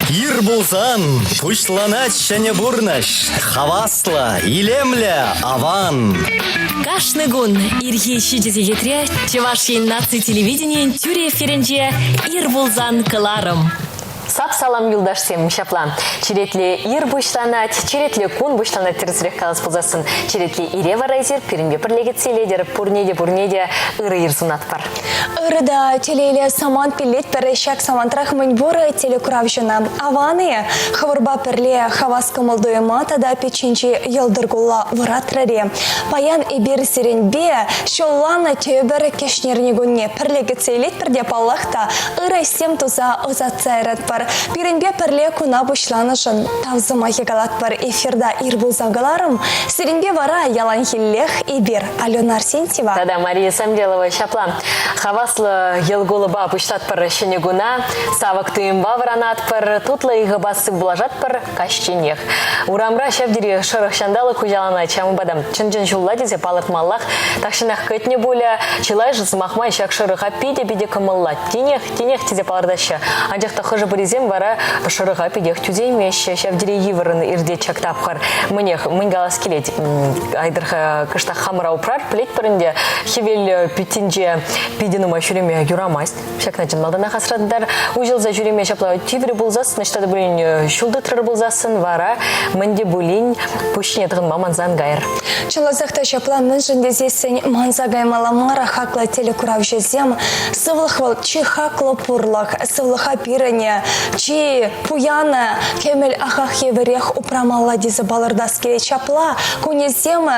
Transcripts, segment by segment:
Ир пулсан пуҫланать ҫӗнӗ пурнӑҫ. Хаваслӑ, илемлӗ, аван. Кашни кун ирхи 7 сехетре Чӑваш Ен наци телевиденийӗн тӳрӗ эфирӗнче «Ир пулсан» кӑларӑм. Сап-салам, юлташсем, ҫапла. Черетлӗ ир пуҫланать, черетлӗ кун пуҫланать тӗрӗсрех калас пулсассӑн. Черетлӗ ире вара эсир пирӗнпе пӗрле кӗтсе илетӗр. Пурне те, пурне те ырӑ ир сунатпӑр. Ырӑ та телейлӗ самант пиллетпӗр ҫак самантрах мӗнпур телекуравҫӑна. Аван-и? Хӑвӑрпа пӗрле хавас кӑмӑл-туйӑма тата печченчи йӑлтӑр-кулла вӑратрӑр-и? Паян эпир сирӗнпе ҫулланӑ тепӗр кӗҫнерникунне пӗрле кӗтсе илетпӗр те, паллах та, ырӑ ӗҫсем туса ӑсатса яратпӑр. Пирӗнпе пӗрле куна пуҫланӑшӑн тав сӑмахӗ калатпӑр. Эфирта ир пулса кӑларӑм. Сирӗнпе вара яланхиллех эпир, Алена Арсентьева. Тата Мария Самделова ҫапла хаваслӑ йӑл-кулӑпа пуҫлатпӑр ҫӗнӗ куна. Савӑк туйӑмпа вӑранатпӑр, тутлӑ ыйхӑпа сывпуллашатпӑр каҫченех. Урамра ҫав тери шӑрӑх ҫанталӑк хуҫаланать, ҫавӑнпа та чӑн-чӑн ҫулла тесе палӑртмаллах. Тахҫанах кӗтнӗ пулӗ. Чылайӑшӗ, сӑмах май, ҫак шӑрӑха питӗ-питӗ кӑмӑллать. Тинех, тинех тесе палӑртаҫҫӗ. Анчах та хӑшӗ-пӗрисем вара шӑрӑха питех тӳсеймеҫҫӗ. Ҫав тери йывӑррӑн иртет ҫак тапхӑр. Мӗнех, мӗн калас килет? Айтӑр-ха кӑштах хамӑра упрар, пӗлетпӗр ӗнтӗ, хӗвел питтинче питӗ нумай ҫӳреме юрамасть. Ҫакна чӑн малтанах асра тытар. Уҫӑлса ҫӳреме ҫапла тиврӗ пулсассӑн, ӑҫта та пулин ҫул тытрӑр пулсассӑн, вара мӗн те пулин пуҫне тӑхӑнма манса ан кайӑр. Чӑнласах та ҫапла, мӗншӗн тесессӗн манса каймалла мар хаклӑ телекуравҫӑсем. Сывлӑх вӑл чи хаклӑ пурлӑх. Сывлӑха пирӗн чи пуян кӗмӗл ахах евӗрех упрамалла тесе палӑртас килет. Ҫапла кунӗсем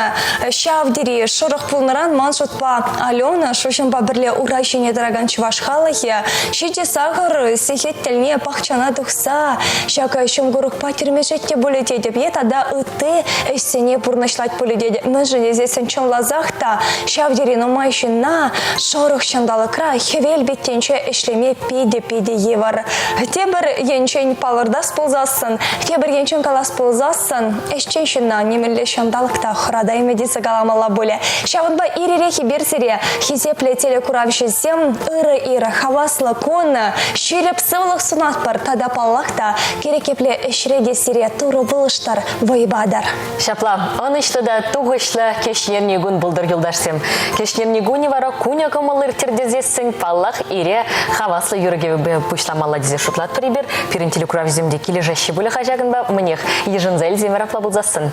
ҫав тери шӑрӑх пулнӑран ман шутпа Алена Шуҫӑмпа пӗрле ура ҫине тӑракан чӑваш халӑхӗ ҫичӗ сахӑр сехет тӗлне пахчана тухса ҫак ҫум курӑкпа тӗрмешет те пулӗ тетӗп е тата ытти ӗҫсене пурнӑҫлать пулӗ тетӗп. Мӗншӗн тесессӗн чӑнласах та ҫав тери нумай ҫынна шӑрӑх ҫанталӑкра хӗвел питтинче ӗҫлеме питӗ-питӗ йывӑр. Тепӗр енчен палӑртас пулсассӑн, тепӗр енчен калас пулсассӑн, ӗҫчен ҫынна нимӗнле ҫанталӑк та хӑратаймӗ тесе каламалла пулӗ. Ҫавӑнпа ир-ирех эпир сире, хисеплӗ телекуравҫӑсем, ырӑ ир, хаваслӑ кун, ҫирӗп сывлӑх сунатпӑр тата, паллах та, кирек епле ӗҫре те сире Турӑ пулӑштӑр, вӑй патӑр. Ҫапла, ӑнӑҫлӑ та тухӑҫлӑ кӗҫнерни кун пултӑр, юлташсем. Кӗҫнерни кунӗ вара кунӗ кӑмӑл ирттӗр тесессӗн, паллах, ире хаваслӑ юрӑ-кӗвӗпе пуҫламалла тесе шутлатпӑр эпир. Пирӗн телекуравҫӑсем те килӗшеҫҫӗ пулӗ-ха ҫакӑнпа, мӗнех, йышӑнса илсемӗр апла пулсассӑн.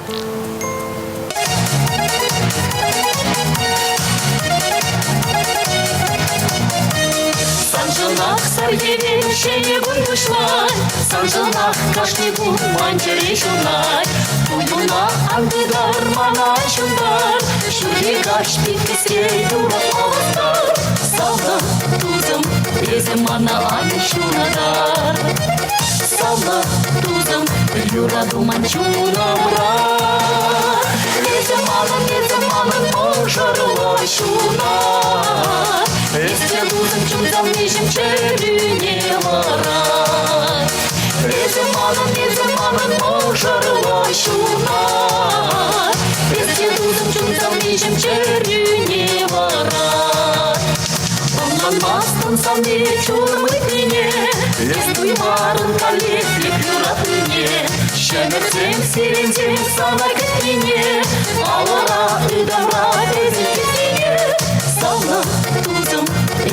Саншӑнах сар хӗвел ҫӗнӗ кун пуҫлать, Саншӑнах кашни кун ман чӗре ҫунать. Туйӑма ан тытар, мана ҫунтар, Ҫурхи каҫ пит кӗсре юратма васкар. Савнӑ тусӑм, эсӗ мана ан ҫунатар. Савнӑ тусӑм, юрату ман чунӑмра. Эсӗ манӑн, эсӗ манӑн мӑшӑрлӑ ҫунат. Эсӗ тусӑм чун-савниҫӗм чӗрӳне ларать. Эсӗ манӑн, эсӗ манӑн мӑшӑрлӑ ҫунат. Эсӗ тусӑм чун-савниҫӗм чӗрӳне ларать. Ӑнланмастӑн савни чунӑм ыйтнине, Эс туймарӑн каллех эп юратнине. Ҫӗмӗрсем сирӗнсем сана кӗтнине, Алӑра ытамра эсӗ кӗтнине. Савнӑ тусӑм,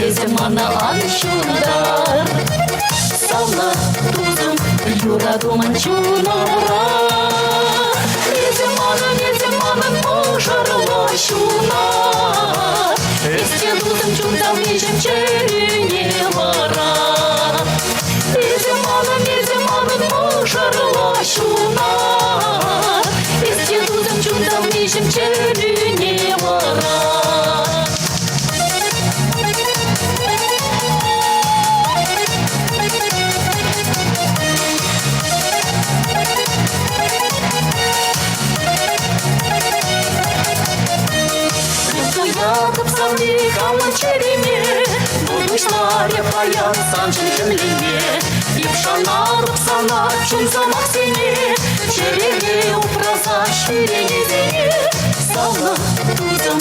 эсӗ мана ан ҫунтар. Савнӑ тусӑм, юрату ман чунӑмра. Эсӗ манӑн, эсӗ манӑн мӑшӑрлӑ ҫунат. Эсӗ тусӑм чун-савниҫӗм чӗрӳне ларать. Эсӗ манӑн, эсӗ манӑн мӑшӑрлӑ ҫунат. Эсӗ тусӑм чун-савниҫӗм чӗрӳне ларать. Туятӑп савни хамӑн чӗрене, Пуҫларӗ паян саншӑн хӗмленме. Эп шанатӑп сана чун сӑмахсене, Чӗрере упраса ҫӳренисене. Савнӑ тусӑм,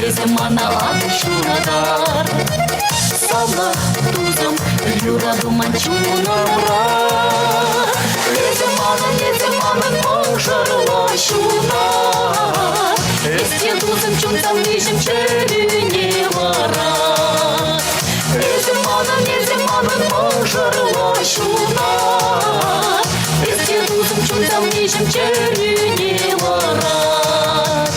эсӗ мана ан ҫунатар. Савнӑ тусӑм, юрату ман чунӑмра. чун-савниҫӗм чӗрӳне ларать. Эсӗ манӑн, эсӗ манӑн мӑшӑрлӑ ҫунат. Эс те тусӑм чун-савниҫӗм чӗрӳне ларать.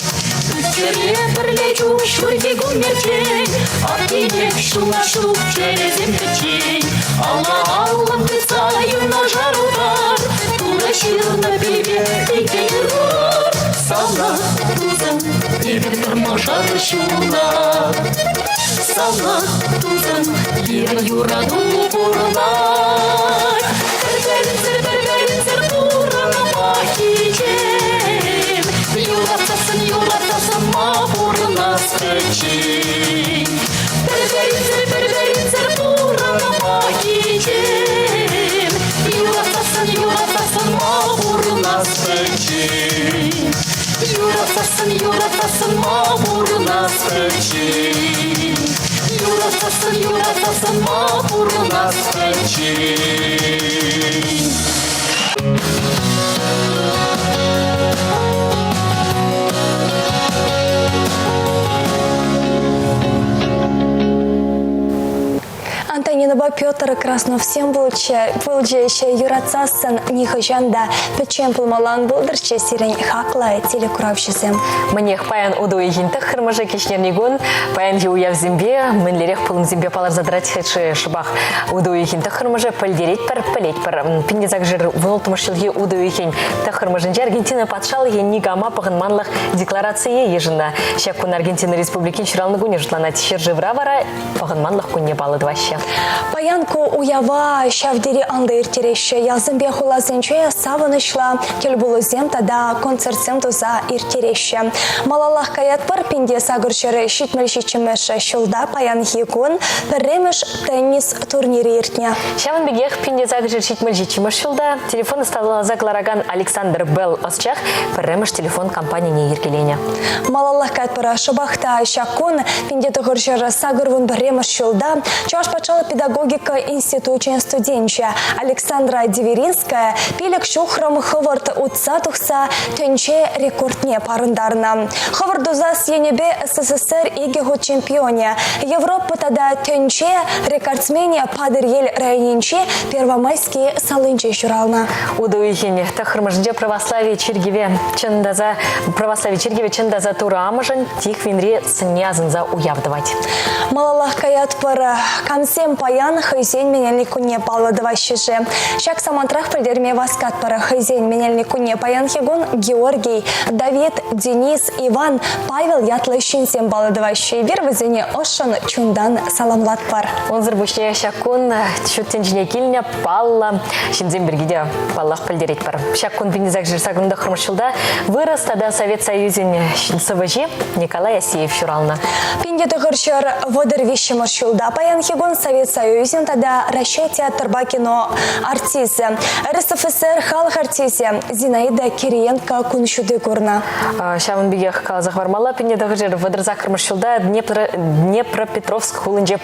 Чӗре пӗрле чух ҫурхи кун мерчен, Аттенех ҫула ҫук чӗресем пӗччен. Алла-аллӑн тытса юнашар утар, Турӑ ҫырнӑ пире пике юрар. Сана, тусӑм, эпир тӑрмашар ҫула. Сана, тусӑм, пирӗн юрату пурӑнать. Пӗр-пӗринсӗр, пӗр-пӗринсӗр пурӑнма кичем. Юратсассӑн, юратсассӑн ма пурӑнас пӗччен. Пӗр-пӗринсӗр, пӗр-пӗринсӗр пурӑнма кичем. Юратсассӑн, юратсассӑн ма пурӑнас пӗччен. Юратсассӑн, юратсассӑн ма пурӑнас пӗччен. Юратсассӑн, юратсассӑн ма пурӑнас пӗччен. Антонинӑпа Петр Красновсем пулчӗ, пулчӗҫ юратсассӑн нихӑҫан та пӗччен пулмалла ан пултӑрччӗ сирӗн хаклӑ телекуравҫӑсем. Мӗнех, паян утӑ уйӑхӗн тӑххӑрмӗшӗ кӗҫнерникун паянхи уявсемпе мӗнлерех пулӑмсемпе палӑрса тӑрать-ши шӑпах утӑ уйӑхӗн тӑххӑрмӗшӗ пӗлтеретпӗр, пӗлетпӗр. 1816 ҫулхи утӑ уйӑхӗн тӑххӑрмӗшӗнче Аргентина патшалӑхӗ никама пӑхӑнманлӑх декларацие йышӑннӑ. Ҫак кун Аргентина Республикин ҫуралнӑ кунӗ шутланать. Ҫӗршывра вара пӑхӑнманлӑх кунне паллӑ тӑваҫҫӗ. Паян ку уява ҫав тери анлӑ ирттереҫҫӗ. Ялсемпе хуласенче савӑнӑҫлӑ тӗлпулусем тата концертсем туса ирттереҫҫӗ. Малаллах каятпӑр 1877 ҫулта паянхи кун пӗрремӗш теннис турнирӗ иртнӗ. Ҫавӑн пекех 1877 ҫулта телефон ӑсталаса кӑларакан Александр Белл ӑсчах пӗрремӗш телефон компанине йӗркеленӗ. Малаллах каятпӑр. Шӑпах та ҫак кун 1981 ҫулта Чӑваш патшалӑх педагогика институчӗн студенчӗ Александра Деверинская пилӗк ҫухрӑм хӑвӑрт утса тухса тӗнче рекордне парӑнтарнӑ. Хӑвӑрт тусас енӗпе СССР икӗ хут чемпионӗ, Европа тата тӗнче рекордсменӗ Патӑрьел районӗнчи Первомайски салинче ҫуралнӑ. Утӑ уйӑхӗн тӑххӑрмӗшӗнче православи чиркӗве чӑн таса православи чиркӗвӗ чӑн таса Турӑ Амӑшӗн Тихвинри сӑнне асӑнса уяв тӑвать. Малаллах каятпӑр. Камсем паян хӑйсен менелник кунне паллӑ тӑваҫҫӗ-ши? Ҫак самантрах пӗлтерме васкатпӑр. Хӑйсен менелник кунне паянхи кун Георгий, Давид, Денис, Иван, Павел ятлӑ ҫынсем паллӑ тӑваҫҫӗ. Эпир вӗсене ӑшшӑн чунтан саламлатпӑр. Унсӑр пуҫне ҫак кун ҫут тӗнчене килнӗ паллӑ ҫынсем пирки те паллах пӗлтеретпӗр. Ҫак кун 1889 ҫулта вырӑс тата Совет Союзӗн сӑвӑҫи Николай Асеев ҫуралнӑ. 1933 ҫулта паянхи кун Совет Союзӗн тата Раҫҫей театрпа кино артисчӗ, РСФСР халӑх артисчӗ Зинаида Кириенко кун ҫути курнӑ. Ҫавӑн пекех каласа хӑвармалла, 1938 ҫулта Днепропетровск хулинче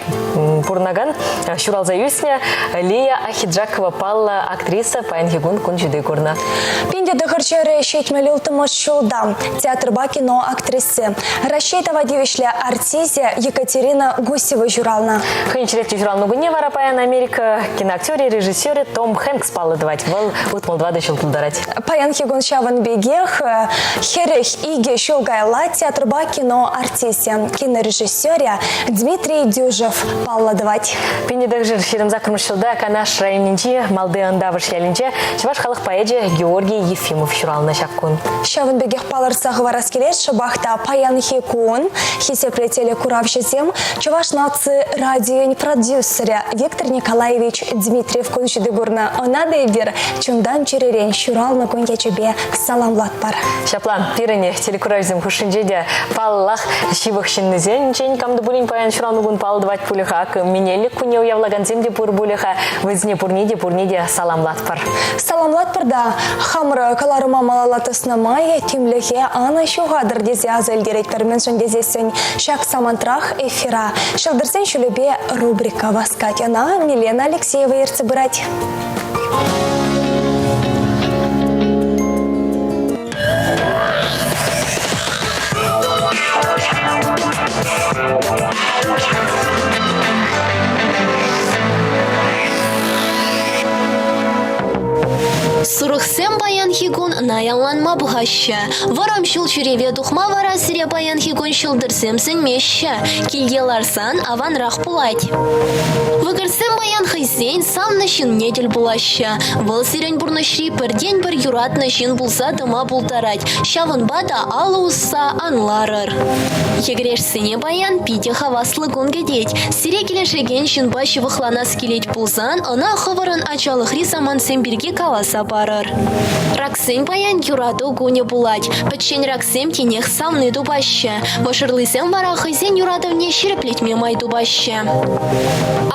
пурӑнакан ҫуралса ӳснӗ Лия Ахиджакова паллӑ актриса паянхи кун кун ҫути курнӑ. 1976 ҫулта театрпа кино актриси, Раҫҫей тава тивӗҫлӗ артисчӗ Екатерина Гусева ҫуралнӑ. Хӑйӗн черетлӗ ҫуралнӑ кунне вара паян Америка киноактерӗ, режиссерӗ Том Хэнкс паллӑ тӑвать. Вӑл 64 ҫул тултарать. Паянхи кун ҫавӑн пекех 42 ҫул каялла театрпа кино артисчӗ, кинорежиссерӗ Дмитрий Дюжев паллӑ тӑвать. 1928 ҫулта Канаш районӗнчи Малти Ӑнтавӑш ялӗнче чӑваш халӑх поэчӗ Георгий Ефимов ҫуралнӑ ҫак кун. Ҫавӑн пекех палӑртса хӑварас килет, шӑпах та паянхи кун хисеплӗ телекуравҫӑсем Чӑваш наци радион продюсерӗ Виктор Николаевич Дмитриев кун ҫути курнӑ. Ӑна та эпир чунтан-чӗререн ҫуралнӑ кун ячӗпе саламлатпӑр. Ҫапла, пирӗн телекуравҫӑсем хушшинче те, паллах, ҫывӑх ҫыннисенчен кам та пулин паян ҫуралнӑ кун паллӑ тӑвать пулӗ-ха. Ак Менелник кунне уявлакансем те пур пулӗ-ха. Вӗсене пурне те, пурне те саламлатпӑр. Саламлатпӑр та хамӑр кӑларӑма малалла тӑснӑ май тимлӗхе ан ҫухатӑр тесе аса илтеретпӗр. Мӗншӗн тесессӗн ҫак самантрах эфира «Ҫӑлтӑрсен ҫулӗпе» рубрика васкать. Ӑна Милена Алексеева ертсе пырать. Сурӑхсем паянхи кун наянланма пӑхаҫҫӗ. Вӑрӑм ҫул ҫӳреве тухма вара сире паянхи кун ҫӑлтӑрсем сӗнмеҫҫӗ. Килте ларсан аванрах пулать. Вӑкӑрсем паян хӑйсен савнӑ ҫынне тӗл пулаҫҫӗ. Вӑл сирӗн пурнӑҫри пӗртен-пӗр юратнӑ ҫын пулса тӑма пултарать. Ҫавӑнпа та алӑ усса ан ларӑр. Йӗкӗрешсене паян питӗ хаваслӑ кун кӗтет. Сире килӗшекен ҫынпа ҫывӑхланас килет пулсан ӑна хӑвӑрӑн ачалӑхри самантсем пирки каласа парӑр. Раксен паян юрату кунӗ пулать. Пӗччен раксем тинех савни тупаҫҫӗ. Мӑшӑрлисем вара хӑйсен юратӑвне ҫирӗплетме май тупаҫҫӗ.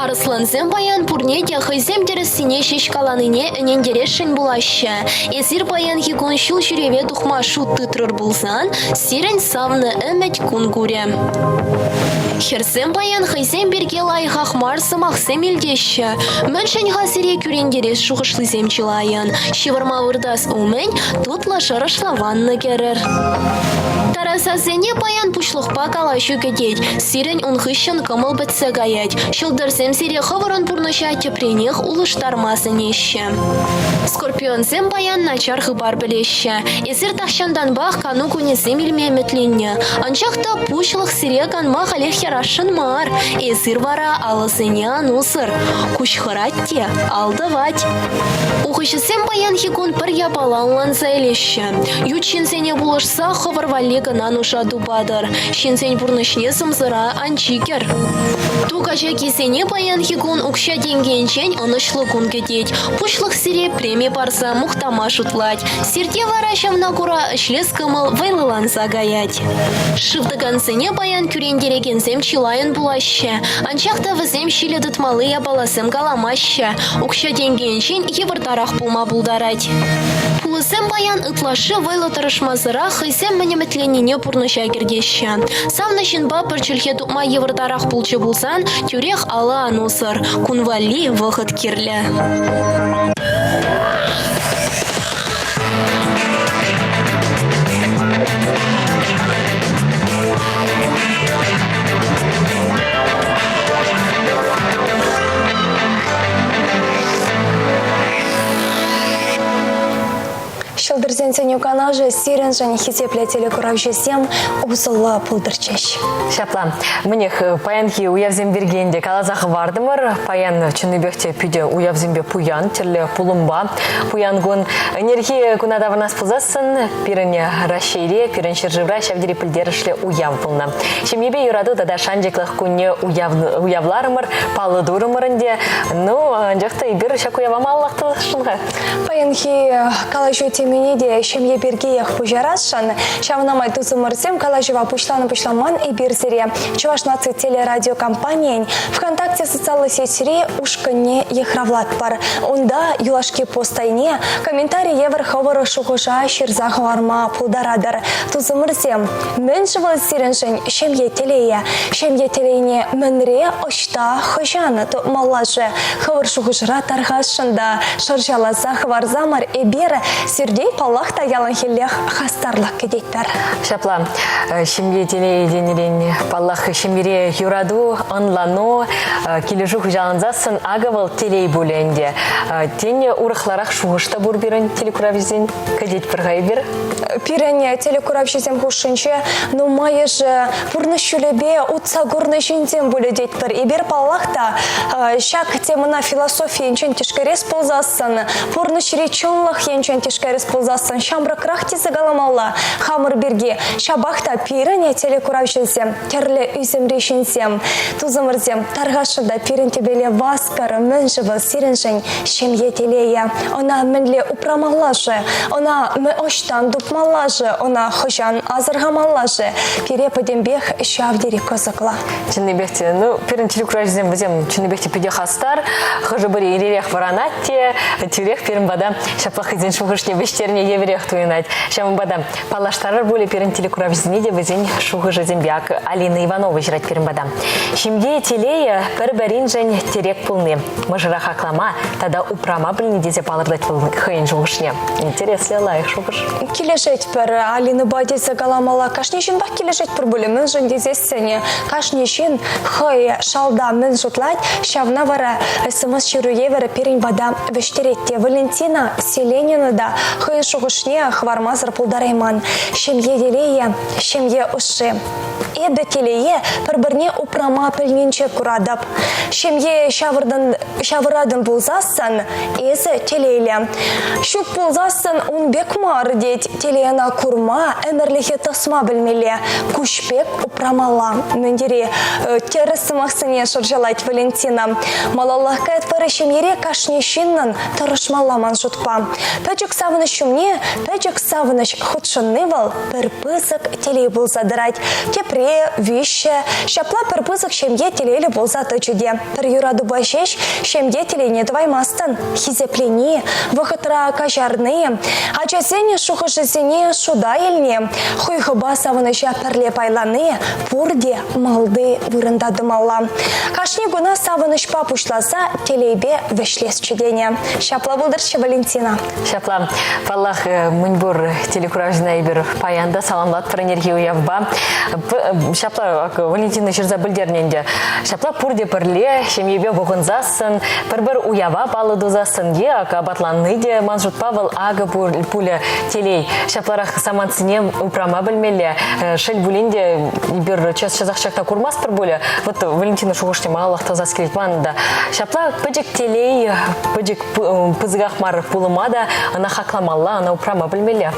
Арӑслансем паян пурне те хӑйсем тӗрӗссине ҫеҫ каланине ӗнентересшӗн пулаҫҫӗ. Эсир паянхи кун ҫул ҫӳреве тухма шут тытрӑр пулсан, сирӗн савнӑ ӗмӗт кун курӗ. Хӗрсем паян хӑйсем пирки лайӑхах мар сӑмахсем илтеҫҫӗ. Мӗншӗн-ха сире кӳрентерес шухӑшлисем чылайӑн? Ҫывӑрма выртас умӗн тутлӑ шӑрӑшлӑ ванна кӗрӗр. Тарасасене паян пуҫлӑхпа калаҫу кӗтет. Сирӗн ун хыҫҫӑн кӑмӑл пӗтсе каять. Ҫӑлтӑрсем сире хӑвӑрӑн пурнӑҫа тӗпренех улӑштарма сӗнеҫҫӗ. Скорпионсем паян начар хыпар пӗлеҫҫӗ. Эсир тахҫантанпах кану кунӗсем илме ӗмӗтленнӗ. Анчах та пуҫлӑх сире канма халех ярасшӑн мар. Эсир вара алӑсене ан усӑр. Куҫ хӑрать те ал тӑвать. Ухӑҫӑсем паянхи кун пӗр япала ӑнланса илеҫҫӗ. Ют ҫынсене пулӑшса хӑвӑр валли кӑна нуша тупатӑр. Ҫынсен пурнӑҫне сӑмсӑра ан чикӗр. Ту качакисене паянхи кун укҫа-тенкӗ енчен ӑнӑҫлӑ кун кӗтет. Пуҫлӑх сире преми парса мухтама шутлать. Сирте вара ҫавна кура ӗҫлес кӑмӑл вӑйлӑланса каять. Шыв тӑкансене паян кӳрентерекенсем чылайӑн пулаҫҫӗ. Анчах та вӗсем ҫилӗ тытмалли япаласем каламаҫҫӗ. Укҫа-тенкӗ енчен йывӑртарах пулма пултарать. Пулӑсем паян ытлашши вӑйлӑ тӑрӑшмасӑрах хӑйсем мӗн ӗмӗтленнине пурнӑҫа кӗртеҫҫӗ. Савнӑ ҫынпа пӗр чӗлхе тупма йывӑртарах пулчӗ пулсан тӳрех алӑ ан усӑр. Кун валли вӑхӑт кирлӗ. Ҫӑлтӑрсен сӗнӳ канашӗ сирӗншӗн хисеплӗ телекуравҫӑсем усӑллӑ пултӑрччӗҫ. Ҫапла. Мӗнех, паянхи уявсем пирки ӗнтӗ каласа хӑвартӑмӑр. Паян чӑннипех те питӗ уявсемпе пуян, тӗрлӗ пулӑмпа пуян кун. Ӗнерхи куна таврӑнас пулсассӑн пирӗн Раҫҫейре, пирӗн ҫӗршывра ҫав тери пӗлтерӗшлӗ уяв пулнӑ. Ҫемьепе юрату тата шанчӑклӑх кунне уявларӑмӑр, паллӑ турӑмӑр ӗнтӗ. Ну, анчах та эпир ҫак уява малаллах тӑвасшӑн-ха. Паянхи калаҫу темине те ҫемье пиркиех пуҫарасшӑн. Ҫавна май тусӑмӑрсем калаҫӑва пуҫланӑ-пуҫламан эпир сире Чӑваш наци телерадиокомпанийӗн ВКонтакте социаллӑ сетьри ушкӑнне йыхравлатпӑр. Унта юлашки пост айне комментари евӗр хӑвӑр шухӑша ҫырса хӑварма пултаратӑр. Тусӑмӑрсем, мӗншӗн вӑл сирӗншӗн ҫемье телейӗ? Ҫемье телейне мӗнре, ӑҫта, хӑҫан тупмалла-ши? Хӑвӑр шухӑшра тархасшӑн та шӑрҫаласа хӑварсамӑр эпир сиртен, паллах та, яланхиллех хастарлӑх кӗтетпӗр. Ҫапла, ҫемье телейӗ тенӗрен, паллах, ҫемьере юрату, ӑнлану, килӗшӳ хуҫалансассӑн акӑ вӑл телей пулӗ ӗнтӗ. Тен, урӑхларах шухӑш та пур пирӗн телекуравҫӑсен. Кӗтетпӗр-ха эпир. Пирӗн телекуравҫӑсем хушшинче нумайӑшӗ пурнӑҫ ҫулӗпе утса курнӑ ҫынсем пулӗ тетпӗр. Эпир, паллах та, ҫак темӑна философи енчен тишкерес пулсассӑн, пурнӑҫри чӑнлӑх енчен тишкерес пулсассӑн ҫамрӑкрах тесе каламалла хамӑр пирки. Ҫапах та пирӗн телекуравҫӑсем, тӗрлӗ ӳсӗмри ҫынсем, тусӑмӑрсем, тархасшӑн та пирӗн тӗпеле васкӑр. Мӗншӗн вӑл сирӗншӗн ҫемье телейӗ? Ӑна мӗнле упрамалла-ши? Ӑна ӑҫтан тупмалла-ши? Ӑна хӑҫан асӑрхамалла-ши? Пире пӗтӗмпех ҫав тери кӑсӑклӑ. Чӑннипех те, ну, пирӗн телекуравҫӑсем вӗсем чӑннипех те питӗ хастар. Хӑшӗ-пӗри иререх вӑранать те, тӳрех пирӗн пата ҫапла хӑйсен шухӑшне вӗҫтернӗ евӗрех туйӑнать. Ҫавӑнпа та паллаштарӑр пулӗ пирӗн телекуравҫӑсене те вӗсен шухӑшӗсемпе. Ак Алина Иванова ҫырать пирӗн пата. Ҫемье телейӗ пӗр-пӗриншӗн тӗрек пулни. Мӑшӑра хаклама тата упрама пӗлни тесе палӑртать вӑл хӑйӗн шухӑшне. Интереслӗ, лайӑх шухӑш. Килӗшетпӗр Алинӑпа тесе каламалла. Кашни ҫынпах килӗшетпӗр пулӗ. Мӗншӗн тесессӗн кашни ҫын хӑй шалта мӗн шутлать, ҫавна вара СМС-ҫыру евӗр пирӗн пата вӗҫтерет те. Валентина. Валентина Селенина та хӑйӗн шухӑшне хӑвармасӑр пултарайман. Ҫемье телейӗ, ҫемье ӑшши. Эпӗ телее пӗр-пӗрне упрама пӗлнинче куратӑп. Ҫемье ҫавӑртӑн, ҫавӑратӑн пулсассӑн эсӗ телейлӗ. Ҫук пулсассӑн ун пек мар, тет. Телей ӑна курма, ӗмӗрлӗхе тӑсма пӗлмелле, куҫ пек упрамалла. Мӗн тери тӗрӗс сӑмахсене шӑрҫалать Валентина. Малаллах каятпӑр ҫемьере кашни ҫыннӑн тӑрӑшмалла ман шутпа. Пӗчӗк савӑнӑҫ ҫумне пӗчӗк савӑнӑҫ хутшӑнни вӑл пӗр пысӑк телей пулса тӑрать. Тепре, виҫҫӗ. Ҫапла пӗр пысӑк ҫемье телейлӗ пулса тӑчӗ те. Пӗр юратупа ҫеҫ ҫемье телейне тӑваймастӑн. Хисеплени, вӑхӑтра каҫарни, ачасен шухӑшӗсене шута илни, хуйхӑпа савӑнӑҫа пӗрле пайлани пурте малти вырӑнта тӑмалла. Кашни куна савӑнӑҫпа пуҫласа телейпе вӗҫлесчӗ тенӗ. Ҫапла пултӑрччӗ Валентина. Ҫапла, паллах, мӗнпур телекуравҫӑна эпир паян та саламлатпӑр ӗнерхи уявпа. Ҫапла, Валентина ҫырса пӗлтернӗ ӗнтӗ. Ҫапла пурте пӗрле ҫемьепе пухӑнсассӑн, пӗр-пӗр уява паллӑ тусассӑн е ак апатланни те, ман шутпа, вӑл акӑ пулӗ телей. Ҫапларах самантсене упрама пӗлмелле. Шел пулин те, эпир час-часах ҫакна курмастпӑр пулӗ. Вот Валентина шухӑшне малаллах тӑсас килет манӑн та. Ҫапла пӗчӗк телей, пӗчӗк пысӑках мар пулӑма та ӑна хакламалла, ӑна упрама пӗлмелле.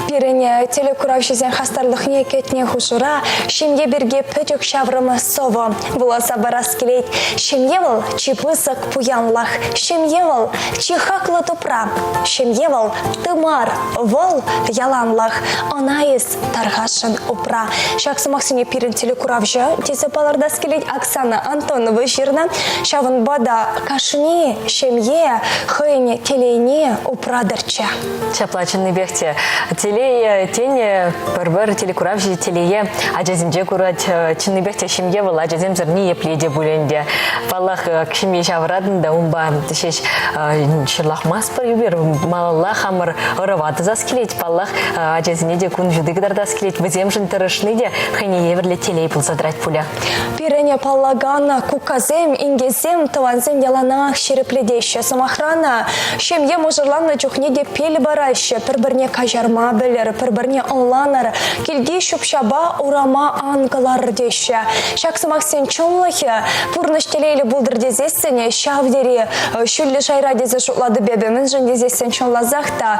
Пирӗн телекуравҫӑсен хастарлӑхне кӗтнӗ хушӑра ҫемье пирки пӗчӗк ҫаврӑм сӑвӑ вуласа парас килет. Ҫемье вӑл чи пысӑк пуянлӑх. Ҫемье вӑл чи хаклӑ тупра. Ҫемье вӑл тымар, вӑл яланлӑх. Ӑна эс тархасшӑн упра. Ҫак сӑмахсене пирӗн телекуравҫӑ тесе палӑртас килет Оксана Антонова ҫырнӑ. Ҫавӑнпа та кашни ҫемье хӑйӗн телейне упратӑрччӗ. Ҫапла чӑннипех те телей тенӗ пӗр-пӗр телекуравҫӑ телее ачасенче курать. Чӑннипех те ҫемье вӑл ачасемсӗр ниепле те пуль ӗнтӗ. Паллах, ҫемье ҫавӑратӑн та унпа ҫеҫ ҫырлахмастпӑр эпир. Малалла хамӑр ӑрӑва тӑсас килет. Паллах, ачасене те кун ҫути кӑтартас килет. Вӗсемшӗн тӑрӑшни те хӑйне евӗрлӗ телей пулса тӑрать пулӗ. Пирӗн паллакан куккасем, инкесем, тӑвансем яланах ҫирӗплетеҫҫӗ. Сӑмахран, ҫемье мӑшӑрланнӑ чухне те пил параҫҫӗ, пӗр-пӗрне каҫарма пӗлӗр, пӗр-пӗрне ӑнланӑр, килти ҫӳп-ҫапа урама ан кӑларӑр теҫҫӗ. Ҫак сӑмахсен чӑнлӑхӗ пурнӑҫ телейлӗ пултӑр тесессӗн ҫав тери ҫӳллӗ шайра тесе шутлатӑп эпӗ. Мӗншӗн тесессӗн чӑнласах та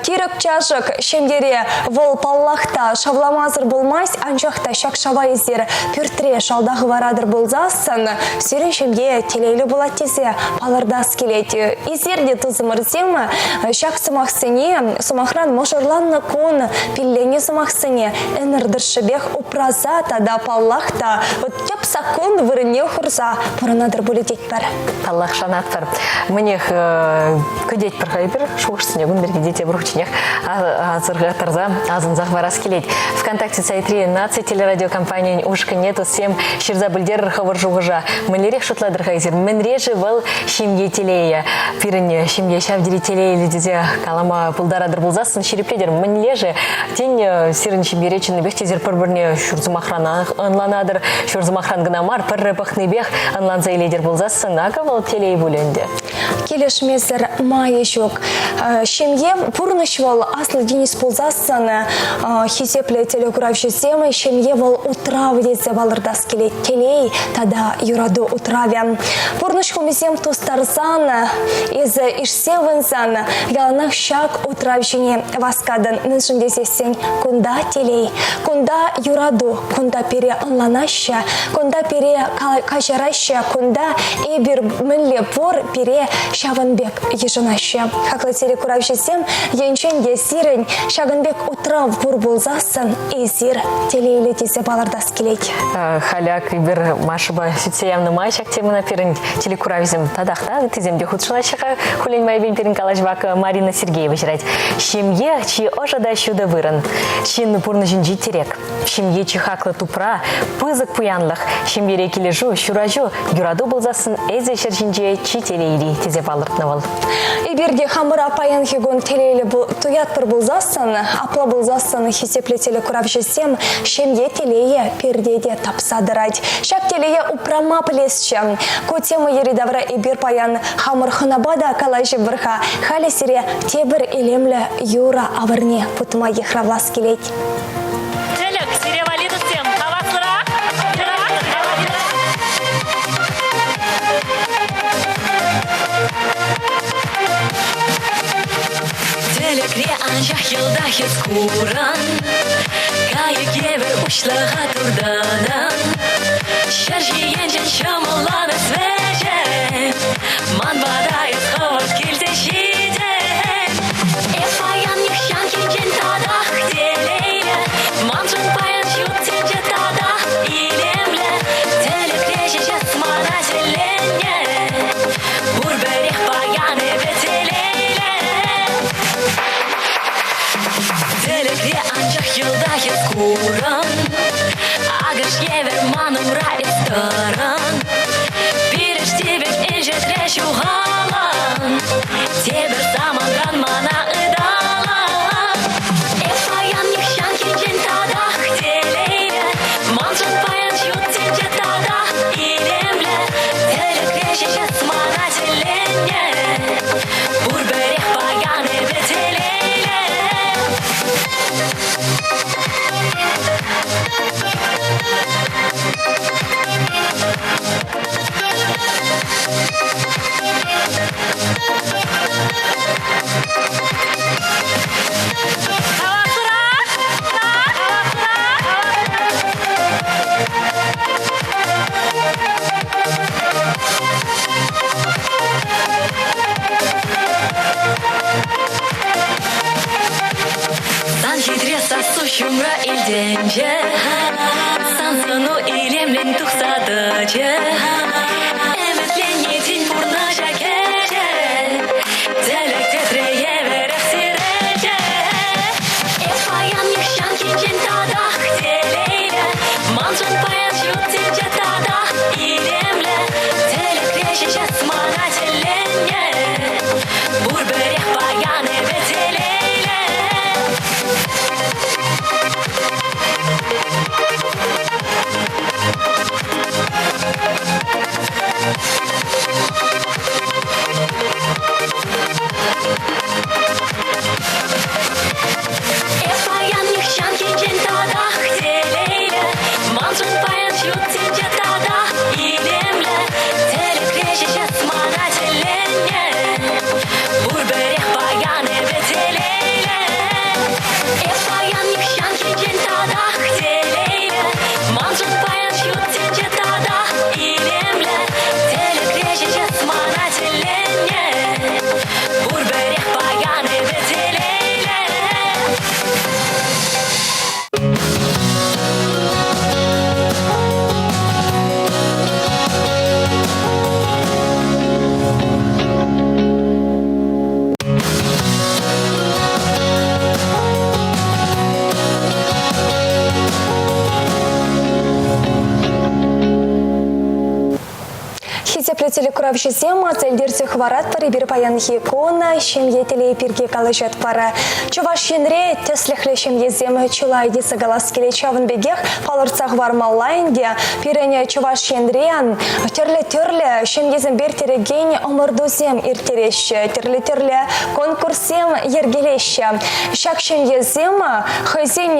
тирӗк-чашӑк ҫемьере вӑл паллах та шавламасӑр пулмасть, анчах та ҫак шава эсир пӳртре шалта хӑваратӑр пулсассӑн сирӗн ҫемье телейлӗ пулать тесе палӑртас килет. Эсир те, тусӑмӑрсем, ҫак сӑмахсене, сӑмахран, мӑшӑрланнӑ кун пилленӗ сӑмахсене ӗмӗр тӑршшӗпех упраса тата, паллах та, тӗп саккун вырӑнне хурса пурӑнатӑр пулӗ тетпӗр. Паллах, шанатпӑр. Мӗнех кӗтетпӗр-ха эпир шухӑшсене кун пирки те тепӗр хутченех асӑрхаттарса асӑнса хӑварас килет. ВКонтакте сайтри наци телерадиокомпанийӗн ушкӑнне туссем ҫырса пӗлтерӗр хӑвӑр шухӑша. Мӗнлерех шутлатӑр-ха эсир? Мӗнре-ши вӑл ҫемье телейӗ? Пирӗн ҫемье ҫав тери телейлӗ тесе калама пултаратӑр пулсассӑн ҫирӗплетӗр. Мӗнле-ши? Тен, сирӗн ҫемьере чӑннипех те эсир пӗр-пӗрне ҫур сӑмахранах ӑнланатӑр, ҫур сӑмахран кӑна мар, пӗрре пӑхнипех ӑнланса илетӗр пулсассӑн, акӑ вӑл телей пулӗ ӗнтӗ. Килӗшмесӗр майӗ ҫук. Ҫемье пурнӑҫ вӑл аслӑ тинӗс пулсассӑн хисеплӗ телекуравҫӑсем ҫемье вӑл утрав тесе палӑртас килет. Телей тата юрату утравӗ. Пурнӑҫ хумӗсем тустарсан, эсӗ ишсе ывӑнсан яланах ҫак утрав ҫине васкатӑн. Мӗншӗн тесессӗн кунта телей, кунта юрату, кунта пире ӑнланаҫҫӗ, кунта пире каҫараҫҫӗ, кунта эпир мӗнле пур пире ҫавӑн пек йышӑнаҫҫӗ. Хаклӑ телекуравҫӑсем, енчен те сирӗн ҫакӑн пек утрав пур пулсассӑн эсир телейлӗ тесе палӑртас килет. Халӗ ак эпир Машӑпа сӳтсе явнӑ май ҫак темӑна пирӗн телекуравҫӑсем татах та ыттисем те хутшӑнаҫҫӗ-ха. Хуллен майӗпен пирӗн калаҫӑва Марина Сергеева ҫырать. Ҫемье чи ӑшӑ та ҫутӑ вырӑн. Ҫын пурнӑҫӗнчи тӗрек. Ҫемье чи хаклӑ тупра, пысӑк пуянлӑх. Ҫемьере килӗшӳ, ҫураҫу, юрату пулсассӑн эсӗ ҫӗр ҫинче чи телейли, тесе палӑртнӑ вӑл. Эпир те хамӑра паянхи кун телейлӗ туятпӑр пулсассӑн, апла пулсассӑн хисеплӗ телекуравҫӑсем ҫемье телейӗ пирте те тапса тӑрать. Ҫак телее упрама пӗлесчӗ. Ку тема йӗри-тавра эпир паян хамӑр хӑнапа та калаҫӑпӑр-ха. Халӗ сире тепӗр илемлӗ юрӑ авӑрне путма йыхравлас килет. Тӗлӗк, сире валидовсем, хаваслӑрах! Тӗлӗкре анчах йӑлтах эс куран, Кайӑк евӗр уҫлӑха туртанан. Ҫӗр ҫийӗнчен ҫӑмӑлланӑ вӗҫен, Ман пата эс хӑвӑрт килсе ҫитен. Эп паян нихҫанхинчен татах телейлӗ, Маншӑн паян ҫут тӗнче татах илемлӗ. Тӗлӗкре ҫеҫ мана ҫӗленнӗ, Пурпӗрех паян эпӗ телейлӗ. Тӗлӗкре анчах йӑлтах эс курӑн, Акӑш евӗр ман умра эс тӑрӑн. Пирӗшти пек инҫетре ҫухалан, Тепӗр самантран мана ыталан. Эп паян нихҫанхинчен татах телейлӗ, Маншӑн паян ҫут тӗнче татах илемлӗ. Тӗлӗкре ҫеҫ эс мана тӗлленнӗ, Пурпӗрех паян эпӗ телейлӗ. Сан хитре сассу ҫумра илтӗнчӗ, Сан сӑну илемлӗн тухса тӑчӗ. Ӗмӗтленни тин пурнӑҫа кӗчӗ, Тӗлӗк тӗтре евӗрех сирӗлчӗ. Эп паян нихҫанхинчен татах телейлӗ, Маншӑн паян ҫут тӗнче татах илемлӗ. Тӗлӗкре ҫеҫ мана тӗлленнӗ, Пурпӗрех паян эпӗ телейлӗ. Эп паян нихҫанхинчен татах телейлӗ, Маншӑн паян ҫут тӗнче татах илемлӗ. Тӗлӗкре ҫеҫ мана тӗлленнӗ, Пурпӗрех паян эпӗ телейлӗ. Эп паян нихҫанхинчен татах телейлӗ, Маншӑн паян ҫут тӗнче татах илемлӗ. Тӗлӗкре ҫеҫ мана тӗлленнӗ, Пурпӗрех паян эпӗ телейлӗ. Хисеплӗ телекуравҫӑсем, аса илтерсе хӑваратпӑр эпир паянхи кун ҫемье телейӗ пирки калаҫатпӑр. Чӑваш Енре тӗслӗхлӗ ҫемьесем чылай тесе калас килет. Ҫавӑн пекех палӑртса хӑвармалла ӗнтӗ, пирӗн Чӑваш Енре тӗрлӗ-тӗрлӗ ҫемьесемпе ирттерекен ӑмӑртусем ирттереҫҫӗ, тӗрлӗ-тӗрлӗ конкурссем йӗркелеҫҫӗ. Ҫак ҫемьесем хӑйсен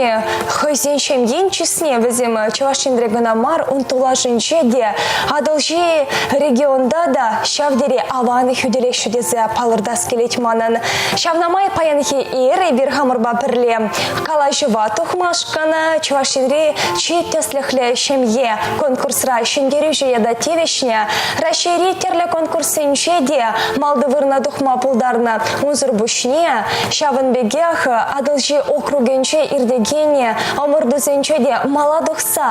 хӑйсен ҫемйин чысне вӗсем Чӑваш Енре кӑна мар, ун тулашӗнче те, Атӑлҫи регионта та ҫав тери аван хӳтӗлеҫҫӗ тесе палӑртас килет манӑн. Ҫавна май паянхи ир эпир хамӑрпа пӗрле калаҫӑва тухмашкӑн Чӑваш Енри чи тӗслӗхлӗ ҫемье конкурсра ҫӗнтерӳҫӗ ята тивӗҫнӗ, Раҫҫейри тӗрлӗ конкурссенче те малти вырӑна тухма пултарнӑ. Унсӑр пуҫне ҫавӑн пекех Атӑлҫи округӗнче иртекен ӑмӑртусенче те мала тухса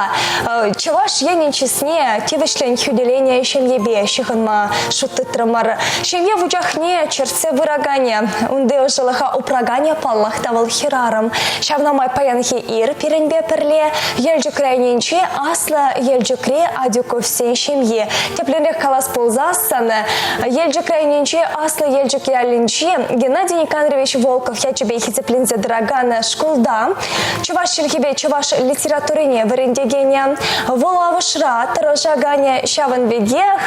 Чӑваш Енӗн чысне тивӗҫлӗн хӳтӗленӗ ҫемьепе. ҫыхӑнма шут тытрӑмӑр. Ҫемье вучахне чӗртсе пыраканӗ, унти ӑшӑлӑха упраканӗ, паллах та вӑл хӗрарӑм. Ҫавна май паянхи ир пирӗнпе пӗрле Елчӗк районӗнчи Аслӑ Елчӗкри Адюковсен ҫемйи. Тӗплӗнрех калас пулсассӑн, Елчӗк районӗнчи Аслӑ Елчӗк ялӗнчи Геннадий Никандрович Волков ячӗпе хисепленсе тӑракан шкулта чӑваш чӗлхипе чӑваш литературине вӗрентекенӗ, вулавӑшра тӑрӑшаканӗ, ҫавӑн пекех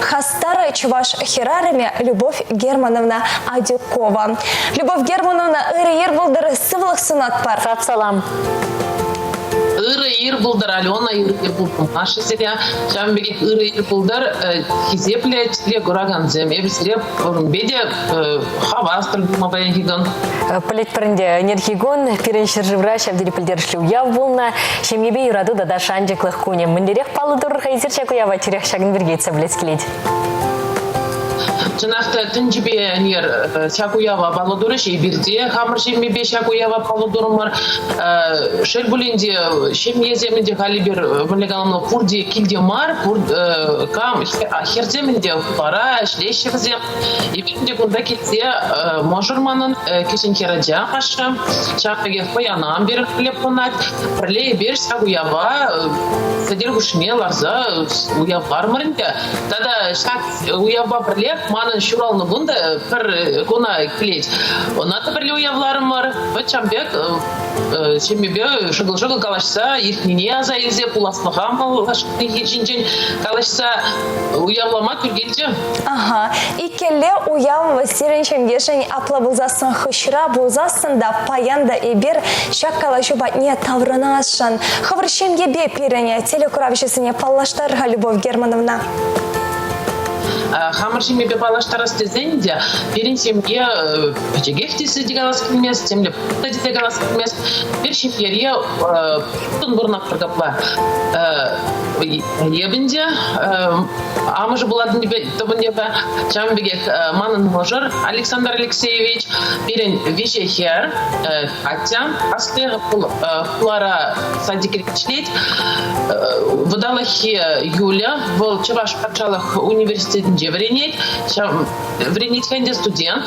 хастар чӑваш хӗрарӑмӗ Любовь Германовна Адюкова. Любовь Германовна, ырӑ ир пултӑр, сывлӑх сунатпӑр. Сап салам. Ырӑ ир пултӑр, Алена, ырӑ ир пултӑр Маша сире. Ҫавӑн пекех ырӑ ир пултӑр, хисеплӗ телекуракансем. Эпӗ сире пуринпе те хавас тӗл пулма паянхи кун. Пӗлетпӗр ӗнтӗ, ӗнерхи кун пирӗн ҫӗршывра ҫав тери пӗлтерӗшлӗ уяв пулнӑ. Ҫемьепе юрату тата шанчӑклӑх кунӗ. Мӗнлерех паллӑ турӑр-ха эсир ҫак уява тӳрех ҫакӑн пирки ыйтса пӗлес килет. Чӑнах та тӗнчипе ӗнер ҫак уява паллӑ турӗҫ. Эпир те хамӑр ҫемьепе ҫак уява паллӑ турӑмӑр. Шел пулин те, ҫемьесем ӗнтӗ халь эпир мӗнле каламалла, пурте килте мар, пур кам хӗрсем ӗнтӗ хулара ӗҫлеҫҫӗ вӗсем. Эпир те кунта килсе мӑшӑр манӑн кӗҫӗн хӗрача ашшӗ, ҫав пекех пӑянам пирӗн пӗрле пурӑнать. Пӗрле эпир ҫак уява сӗтел хушшине ларса уявларӑмӑр ӗнтӗ. Тата ҫак уявпа пӗрлех манӑн ҫуралнӑ кун та пӗр куна килет. Ӑна та пӗрле уявларӑмӑр. Вӑт ҫавӑн пек ҫемьепе шӑкӑл-шӑкӑл калаҫса иртнине аса илсе пуласлӑха малашнехи ҫинчен калаҫса уявлама тӳр килчӗ. Ага. Иккӗлле уяв сирӗн ҫемьешӗн апла пулсассӑн хыҫра пулсассӑн та паян та эпир ҫак калаҫу патне таврӑнасшӑн. Хӑвӑр ҫемьепе пирӗн телекуравҫӑсене паллаштар-ха, Любовь Германовна. Хамӑр ҫемьепе паллаштарас тесен те пирӗн ҫемье пӗчӗкех тесе те калас килмест, темле тесе калас килмест. Пир ҫемьере тун пурӑнатпӑр капла. Эпӗн те амӑшӗ пулатӑн тӑвӑн эпӗ. Ҫавӑн пекех манӑн мӑшӑр Александр Алексеевич, пирӗн виҫӗ хӗр, Катя, асли хулара садикре ӗҫлет. Вӑталӑххи Юля, вӑл Чӑваш патшалӑх университетӗнче вӗренет. Вӗренет ӗнтӗ студент.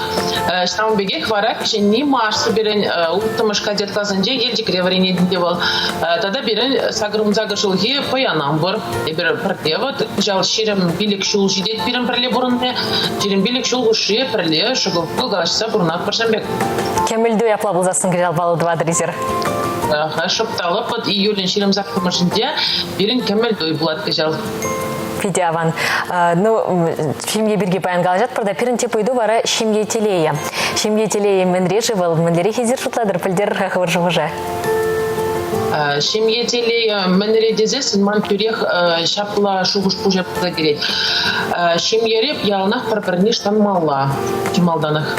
Ҫавӑн пекех вара кӗҫӗнни Маша пирӗн улттӑмӗш кадет класӗнче Елчӗкре вӗренет ӗнтӗ вӑл. Тата пирӗн 88 ҫулхи пӑянам пур. Эпир пӗрле вот кӑҫал 25 ҫул ҫитет пирӗн пӗрле пурӑнни. 25 ҫул хушши пӗрле шӑкӑл калаҫса пурӑнатпӑр ҫавӑн пек. Кӗмӗл туй апла пулсассӑн кӑҫал паллӑ тӑватӑр эсир. Шӑп та лӑп вот июлӗн 28-мӗшӗнче пирӗн кӗмӗл туй пулать кӑҫал. Питӗ аван. Ну, ҫемье пирки паян калаҫатпӑр та, пирӗн тӗп ыйту вара ҫемье телейӗ. Ҫемье телейӗ мӗнре-ши вӑл, мӗнлерех эсир шутлатӑр, пӗлтерӗр-ха хӑвӑр шухӑша. Ҫемье телейӗ мӗнре тесессӗн ман тӳрех ҫапла шухӑш пуҫа пырса килет. Ҫемьере яланах пӗр-пӗрне шанмалла чи малтанах.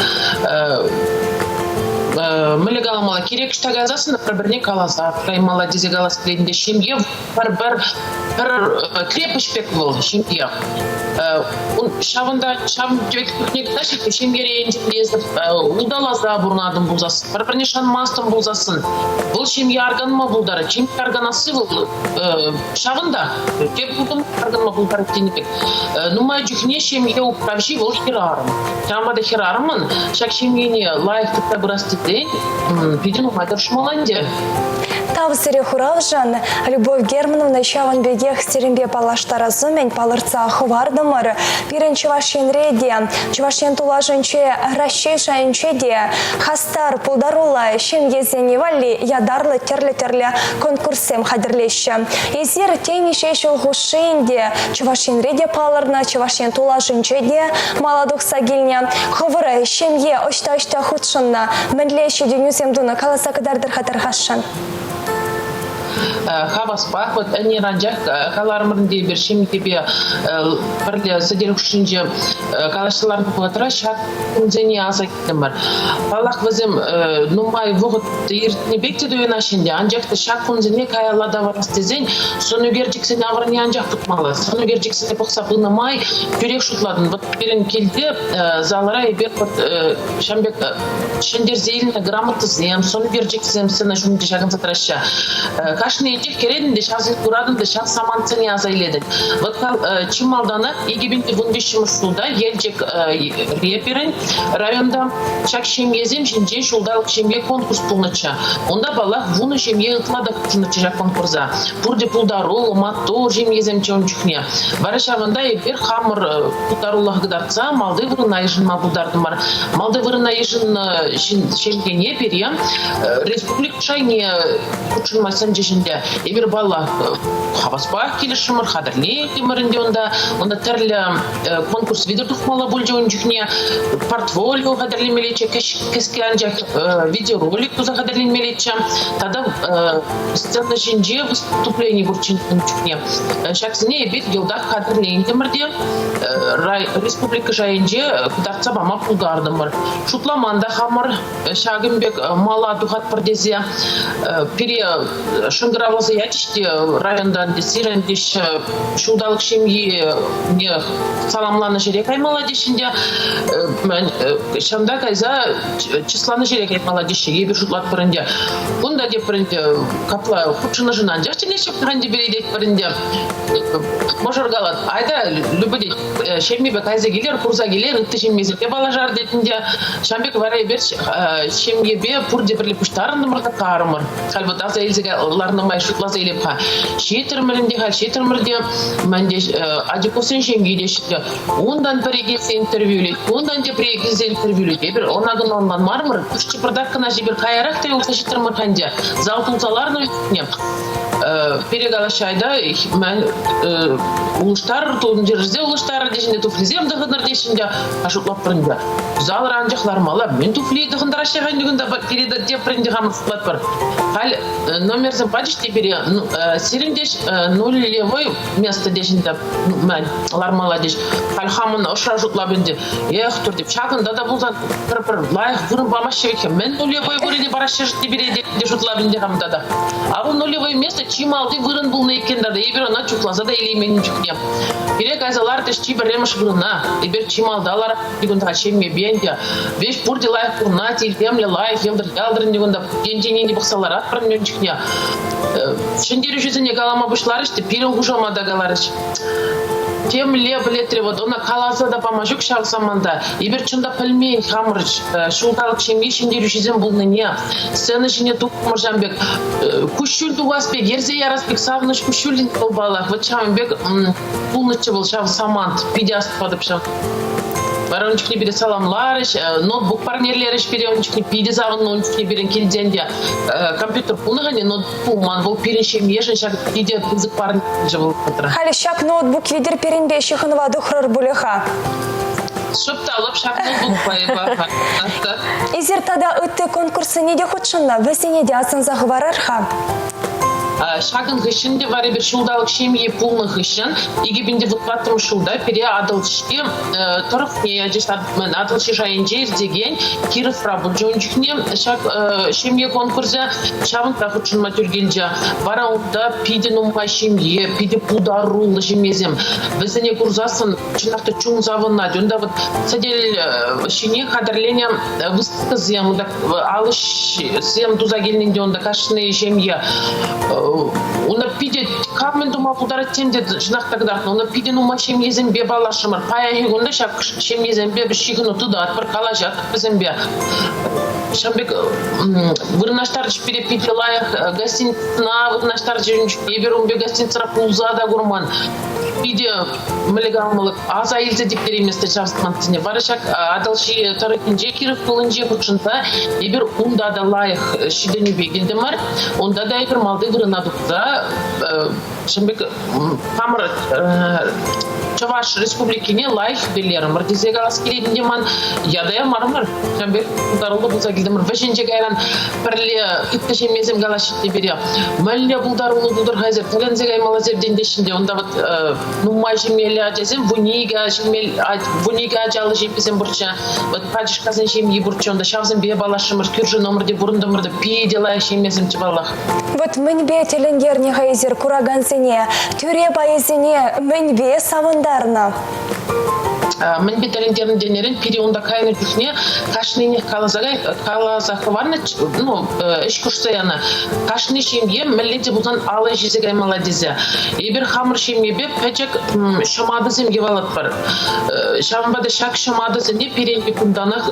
Мӗнле каламалла, кирек ӑҫта кайсассӑн пӗр-пӗрне каласа каймалла тесе калас килет ӗнтӗ. Ҫемье пӗр-пӗр пӗр крепость пек вӑл ҫемье. Ҫавӑнта ҫавӑн пек чухне кӑна ҫемьере эсӗ улталаса пурӑнатӑн пулсассӑн, пӗр-пӗрне шанмастӑн пулсассӑн, вӑл ҫемье арканма пултарать. Ҫемье арканасси вӑл ҫавӑнта. Тепӗр кун арканма пултарать тенӗ пек. Нумай чухне ҫемье управҫи вӑл хӗрарӑм. Ҫавӑнпа та хӗрарӑмӑн ҫак ҫемьене лайӑх тытса пырас тесен питӗ нумай тӑрӑшмалла ӗнтӗ. Тав сире хуравшӑн. Любовь Германовна ҫавӑн пекех сирӗнпе паллаштарас умӗн палӑртса хӑвартӑмӑр. Пирӗн Чӑваш Енре те, Чӑваш Ен тулашӗнче, Раҫҫей шайӗнче те хастар, пултаруллӑ ҫемьесене валли ятарлӑ тӗрлӗ-тӗрлӗ конкурссем хатӗрлеҫҫӗ. Эсир темиҫе ҫул хушши ӗнтӗ Чӑваш Енре те палӑрнӑ, Чӑваш Ен тулашӗнче те мала тухса килнӗ. Хӑвӑр ҫемье ӑҫта-ӑҫта хутшӑннӑ, мӗнле ҫитӗнӳсем тунӑ каласа кӑтартӑр-ха тархасшӑн. Хаваспах вот ӗнер анчах каларӑмӑр ӗнтӗ эпир ҫемьепе пӗрле сӗтел хушшинче калаҫса ларнӑ вӑхӑтра ҫак кунсене аса илтӗмӗр. Паллах, вӗсем нумай вӑхӑт иртнӗ пек те туйӑнаҫҫӗ ӗнтӗ, анчах та ҫак кунсене каялла тавӑрас тесен сӑн ӳкерчӗксен авӑрне анчах путмалла. Сӑн ӳкерчӗксене пӑхса пынӑ май тӳрех шутлатӑн. Вот пирӗн килте залра эпир ҫавӑн пек ҫӗнтерсе илнӗ грамотӑсем, сӑн ӳкерчӗксем сцена ҫумӗнче ҫакӑнса тӑраҫҫӗ. Кашни Кашнийӗнчех кӗретӗн те ҫавсене куратӑн та ҫав самантсене аса илетӗн. Вот чи малтанах 2013 ҫулта Елчӗк пирӗн районта ҫак ҫемьесем ҫинчен ҫулталӑк ҫемье конкурс пулнӑччӗ. Унта, паллах, вунӑ ҫемье ытла та хутшӑннӑччӗ ҫак конкурса. Пурте пултаруллӑ, маттур ҫемьесемччӗ ун чухне. Вара ҫавӑнта эпир хамӑр пултарулӑха кӑтартса малти вырӑна йышӑнма пултартӑмӑр. Малти вырӑна йышӑннӑ ҫемьене пире республика шайне хутшӑнма сӗнчӗҫ ӗнтӗ. Эпир, паллах, хаваспах килӗшрӗмӗр, хатӗрлентӗмӗр ӗнтӗ унта. Унта тӗрлӗ конкурс витӗр тухмалла пулчӗ ун чухне. Портфолио хатӗрлемеллеччӗ, кӗске анчах видеоролик туса хатӗрленмеллеччӗ. Тата сцена ҫинче выступлени пурччӗ ун чухне. Ҫаксене эпир йӑлтах хатӗрлентӗмӗр те республика шайӗнче кӑтартса пама пултартӑмӑр. Шутламан та хамӑр ҫакӑн пек мала тухатпӑр тесе пире шӑнкӑравласа ячӗҫ те районтан сирӗн теҫҫӗ ҫулталӑк ҫемйине саламланӑ ҫӗре каймалла теҫҫӗ те ҫавӑнта кайса чысланӑ ҫӗре каймалла теҫҫӗ эпир шутлатпӑр ӗнтӗ кунта тепӗр ӗнтӗ капла хутшӑннӑшӑн анчах чӗнеҫҫӗ ӗнтӗ пире тетпӗр ӗнтӗ мӑшӑр калать айта Люба тет ҫемьепе кайса килер, курса килер, ытти ҫемьесемпе паллашар тет ӗнтӗ. Ҫавӑн пек вара эпир ҫемьепе пурте пӗрле пуҫтарӑнтӑмӑр та карӑмӑр. Халь вот аса илсе ларнӑ май шутласа илеп-ха. Ҫитрӗмӗр ӗнтӗ халь, ҫитрӗмӗр те, мӗнте Адюковсен ҫемйи те ҫитрӗ. Унтан пӗри килсе интервью илет, унтан тепри килсе интервью илет. Эпир ӑна кӑна ӑнланмарӑмӑр, пуш-чӑпӑртах кӑна эпир каярах та юлса ҫитрӗмӗр-ха ӗнтӗ. Зал тулса ларнӑ чухне пире калаҫҫӗ, айта улӑштарӑр, тумтирӗрсе улӑштарӑр теҫҫӗ, туфлисем тӑхӑнӑр теҫҫӗ те, шутлатпӑр ӗнтӗ. Залра анчах лармалла, мӗн туфли тӑхӑнтараҫҫӗ ӗнтӗ кунта, пире тепӗр ӗнтӗ хамӑр шутлатпӑр. Халь номерсем пачӗҫ те пире, сирӗн теҫ нулевой место теҫ ӗнтӗ, лармалла теҫ. Халь хамӑн ӑшра шутлап ӗнтӗ, эх, тур теп, ҫакӑнта та пулсан пӗр-пӗр лайӑх вырӑн памаҫҫӗ вӗт-ха. Мӗн нулевой вырӑнӗ параҫҫӗ пире те шутлап ӗнтӗ хам тата. А вӑл нулевой место чи малти вырӑн пулнӑ иккен тата. Эпир ӑна чухласа та илеймен чухне. Пире кайса лартрӗҫ чи пӗрремӗш вырӑна. Эпир чи малта ларап кунта ҫемьепе ӗнтӗ. Веҫ пурте лайӑх пурӑнать, илемлӗ, лайӑх, йӑлтӑр-ялтӑр ӗнтӗ кунта. Енчен енне пӑхса ларатпӑр ун чухне. Ҫӗнтерӳҫӗсене калама пуҫларӗҫ те пирӗн хушамата каларӗҫ. Темле пӗлетре вот ӑна каласа та пама ҫук ҫав саманта. Эпир чӑн та пӗлмен хамӑр ҫулталӑк ҫемье ҫӗнтерӳҫисем пулнине, сцена ҫине тухмӑр ҫавӑн пек куҫҫуль тухас пек, ерсе ярас пек савӑнӑҫ куҫҫуль паллах. Вот ҫавӑн пек пулнӑччӗ вӑл ҫав самант. Питӗ астӑватӑп ҫав. Вара ун чухне пире саламларӗҫ, ноутбук парнелерӗҫ пире ун чухне питӗ савӑннӑ ун чухне пирӗн килтен те компьютер пулнӑ-ха ноутбук пулман. Вӑл пирӗн ҫемьешӗн ҫак питӗ пысӑк парне вӑл вӑхӑтра. Халӗ ҫак ноутбук витӗр пирӗнпе ҫыхӑнӑва тухрӑр пулӗ-ха. Шӑп та лӑп ҫак ноутбукпа эпӗ. Эсир тата ытти конкурссене те хутшӑннӑ, вӗсене те асӑнса хӑварар-ха. Ҫакӑн хыҫҫӑн те вара эпир ҫулталӑк ҫемйи пулнӑ хыҫҫӑн 2004 ҫулта пире Атӑлҫи тӑрӑхне ячӗҫ. Атӑлҫи шайӗнче иртекен Кировра пулчӗ ун чухне ҫак ҫемье конкурсӗ. Ҫавӑнта хутшӑнма тӳр килчӗ. Вара унта питӗ нумай ҫемье, питӗ пултаруллӑ ҫемьесем. Вӗсене курсассӑн чӑнах та чун савӑнать. Унта вот сӗтел ҫине хатӗрленӗ выставкӑсем, унта алӑҫсем туса килнӗ те унта кашни ҫемье. Унта питӗ кам мӗн тума пултарать тем те чӑнах та кӑтартнӑ. Унта питӗ нумай ҫемьесемпе паллашрӑмӑр. Паянхи кун та ҫак ҫемьесемпе ҫыхӑну тытатпӑр, калаҫатпӑр вӗсемпе. Ҫавӑн пек вырнаҫтарчӗҫ пире питӗ лайӑх гостиницӑна вырнаҫтарчӗҫ. Эпир ун пек гостиницӑра пулса та курман. Питӗ мӗнле каламалла, аса илсе типтерейместӗн ҫав самантсене. Вара ҫак Атӑлҫи тӑрӑхӗнче, Киров хулинче хутшӑнса эпир унта та лайӑх ҫитӗнӳпе килтӗмӗр. Унта та эпир малти вырӑна тухса ҫавӑн пек хамӑр Чӑваш Республикине лайӑх хӳтӗлерӗмӗр тесе калас килет ӗнтӗ ман. Ята ямарӑмӑр. Ҫавӑн пек пултаруллӑ пулса килтӗмӗр. Вӗҫӗнче кайран пӗрле ытти ҫемьесем калаҫҫӗ те пире. Мӗнле пултаруллӑ пултӑр-ха эсир, тӗлӗнсе каймалла сиртен теҫҫӗ те. Унта вот нумай ҫемьеллӗ ачасем, 12 ачаллӑ ҫемьесем пурччӗ. Вот пачӑшкасен ҫемйи пурччӗ унта. Ҫавсемпе паллашрӑмӑр, кӳршӗ номерте пурӑнтӑмӑр та питӗ лайӑх ҫемьесемччӗ паллах. Вот мӗнпе тӗлӗнтернӗ-ха эсир куракансене, тӳре пайӗсене мӗнпе савӑнтарнӑ? Мӗнпе тӗлӗнтернӗ тенӗрен пире унта кайнӑ чухне кашнинех каласа каласа хӑварнӑ, ну, ӗҫ хушса янӑ. Кашни ҫемье мӗнле те пулсан алӑ ҫисе каймалла тесе. Эпир хамӑр ҫемьепе пӗчӗк ҫӑматӑсем йӑвалатпӑр. Ҫавӑнпа та ҫак ҫӑматӑсене пирӗн кунтанах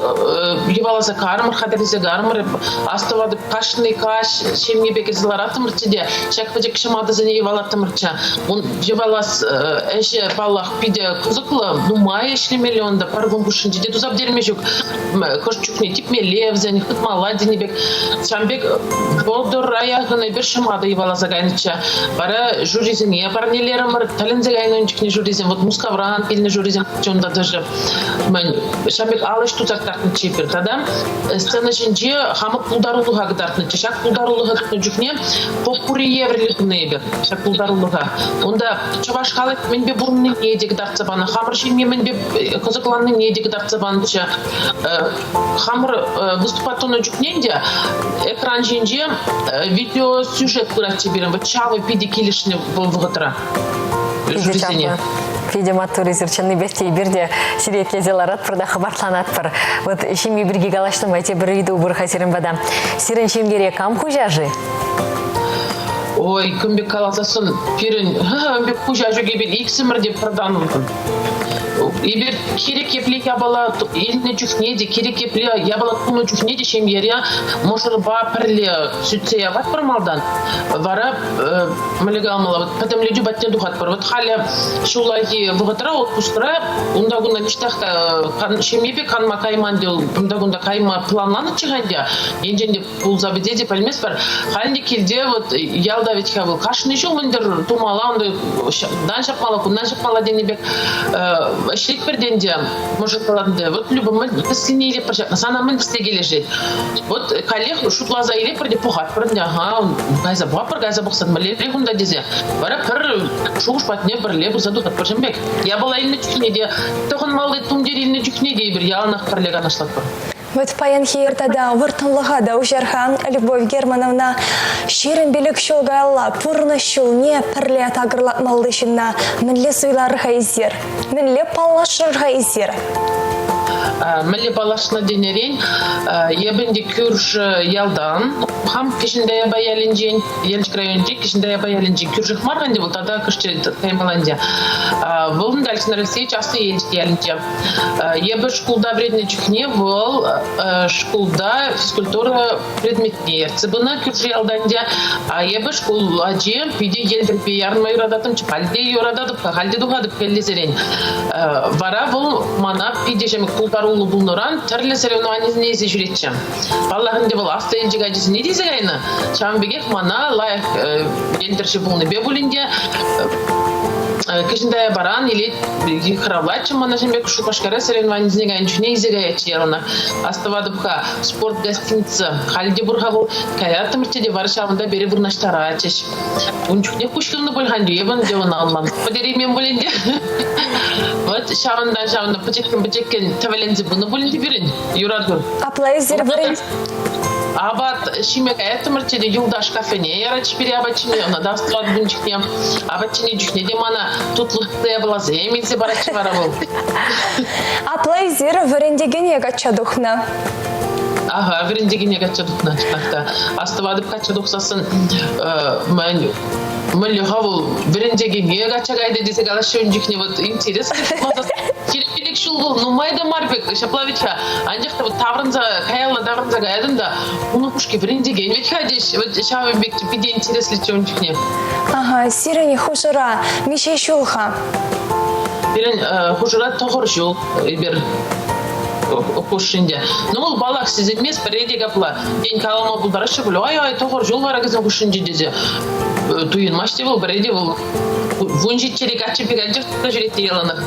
йӑваласа карӑмӑр, хатӗрлесе карӑмӑр. Астӑватӑп, кашни каҫ ҫемьепе кӗрсе лараттӑмӑрччӗ те ҫак пӗчӗк ҫӑматӑсене йӑвалаттӑмӑрччӗ. Ун йӑвалас ӗҫӗ, паллах, питӗ кӑсӑклӑ, нумай ӗҫлемелле унта, пӗр кун хушшинче те туса пӗтерме ҫук. Кӑшт чухне типмелле вӗсен, хытмалла тенӗ пек. Ҫавӑн пек вӑтӑра яхӑн эпир ҫӑматӑ йӑваласа кайнӑччӗ. Вара жюрисене парнелерӗмӗр, тӗлӗнсе кайнӑ ун чухне жюрисем. Вот Мускавран килнӗ жюрисем унта даже. Ҫавӑн пек ал ӗҫ туса кӑтартнӑччӗ эпир. Тата сцена ҫинче хамӑр пултарулӑха кӑтартнӑччӗ. Ҫак пултарулӑха тытнӑ чухне попурри евӗрлӗ тунӑ эпир ҫак пултарулӑха. Унта чӑваш халӑх мӗнпе пурӑннине те кӑтартса панӑ, хамӑр ҫемье мӗнпе кӑсӑкланнине те кӑтартса панӑччӗ. Хамӑр выступать тунӑ чухне те экран ҫинче видеосюжет пыратчӗ пирӗн. Вот ҫавӑ питӗ килӗшнӗ вӑл вӑхӑтра. Питӗ чаплӑ. Питӗ маттур эсир чӑннипех те эпир те сире итлесе ларатпӑр та хӑпартланатпӑр. Вот ҫемье пирки калаҫнӑ май тепӗр ыйту пур-ха сирӗн пата. Сирӗн ҫемьере кам хуҫа-ши? Ой, кун пек каласассӑн пирӗн пек хуҫа ҫук эпир иксӗмӗр те пӗртан. Эпир кирек епле япала илнӗ чухне те, кирек епле япала тунӑ чухне те ҫемьере мӑшӑрпа пӗрле сӳтсе яватпӑр малтан. Вара мӗнле каламалла, вот пӗтӗмлетӳ патне тухатпӑр. Вот халӗ ҫуллахи вӑхӑтра отпускра унта-кунта ниҫтах та ҫемьепе канма кайман те, унта-кунта кайма планланӑччӗ-ха ӗнтӗ. Енчен те пулса пӗтет те пӗлместпӗр. Халь ӗнтӗ килте вот ялта вӗт-ха вӑл кашни ҫул мӗн-тӗр тумалла, унта дан ҫапмалла, кунтан ҫапмалла тенӗ пек ӗҫлетпӗр те ӗнтӗ. Мӑшӑр калать вот Люба, мӗн тӗслине илетпӗр ҫакна, сана мӗн тӗсле килӗшет? Вот каллех шутласа илетпӗр те пӑхатпӑр ӗнтӗ, ага, кайса пӑхатпӑр, кайса пӑхсан мӗнлерех унта тесе. Вара пӗр шухӑш патне пӗрле пырса тухатпӑр ҫын пек. Япала илнӗ чухне те, тӑхӑнмалли тумтир илнӗ чухне те эпир яланах пӗрле канашлатпӑр. Вот паянхи ир тата вӑрттӑнлӑха та уҫар-ха. Любовь Германовна 25 ҫул каялла пурнӑҫ ҫулне пӗрле такӑрлатмалли ҫынна мӗнле суйлар-ха эсир? Мӗнле паллашрӑр-ха эсир? Мӗнле паллашнӑ тенӗрен, эпӗ ӗнтӗ кӳршӗ ялтан, хам Кӗҫӗн Таяпа ялӗнчен, Елчӗк районӗнчи Кӗҫӗн Таяпа ялӗнчен кӳршех мар ӗнтӗ вӑл тата кӑшт каймалла ӗнтӗ. Вӑл ӗнтӗ Александр Алексеевич Аслӑ Елчӗк ялӗнче. Эпӗ шкулта вӗреннӗ чухне вӑл шкулта физкультура предметне ертсе пынӑ кӳршӗ ялта ӗнтӗ. А эпӗ шкул ачи питӗ йӗлтӗрпе ярӑнма юрататтӑмччӗ. Халь те юрататӑп, халь те тухатӑп хӗллесерен. Вара вӑл мана питӗ ҫемӗк пултаруллӑ пулнӑран тӗрлӗ соревнованисене илсе ҫӳретчӗ. Паллах ӗнтӗ вӑл аслӑ Елчӗк ачисене те илсе кайнӑ. Ҫавӑн пекех мана лайӑх йӗлтӗрҫӗ пулнипе пулин те Кӗҫӗн Таяпаран илет йыхравлатчӗ мана ҫын пек Шупашкара соревнованисене кайнӑ чухне илсе каятчӗ яланах. Астӑватӑп-ха, спорт гостиница халь те пур-ха вӑл. Каяттӑмӑрччӗ те вара ҫавӑнта пере вырнаҫтаратчӗҫ. Ун чухне куҫ хывнӑ пуль-ха ӗнтӗ, эпӗ ӗнтӗ ӑна ӑнланса пӗтереймен пуль ӗнтӗ. Вот ҫавӑнтан ҫавӑнта пӗчӗккӗн-пӗчӗккӗн тӗвӗленсе пынӑ пуль ӗнтӗ пирӗн юрату. Апла эсир вӗрен... Апат ҫиме каяттӑмӑрччӗ те юлташ кафене яратчӗ пире апат ҫиме, ӑна та астӑватӑп ун чухне. Апат ҫинӗ чухне те мана тутлӑ япаласем илсе паратчӗ вара вӑл. Апла эсир вӗрентекене качча тухнӑ. Ага, вӗрентекене качча тухнӑ чӑнах та. Астӑватӑп качча тухсассӑн мӗн мӗнле-ха вӑл вӗрентекене качча кайнӑ тесе калаҫҫӗ ун чухне вот интересно 25 ҫул вӑл нумай та мар пек ҫапла вӗт-ха. Анчах та вот таврӑнса каялла таврӑнса каятӑн та унӑн хушки вӗрентекен вӗт-ха теҫ. Вот ҫавӑн пек питӗ интереслӗччӗ ун чухне. Ага, сирӗн хушӑра миҫе ҫул-ха? Пирӗн хушӑра тӑхӑр ҫул эпир хушшинче. Ну, вӑл паллах сисӗнмест, пӗрре те капла. Тен, калама пултараҫҫӗ пуль, ай-ай, тӑхӑр ҫул вара кӗсен хушшинче тесе. Туйӑнмасть те вӑл, пӗрре те вӑл вун ҫиччӗри каччӑ пек анчах та ҫӳрет те яланах.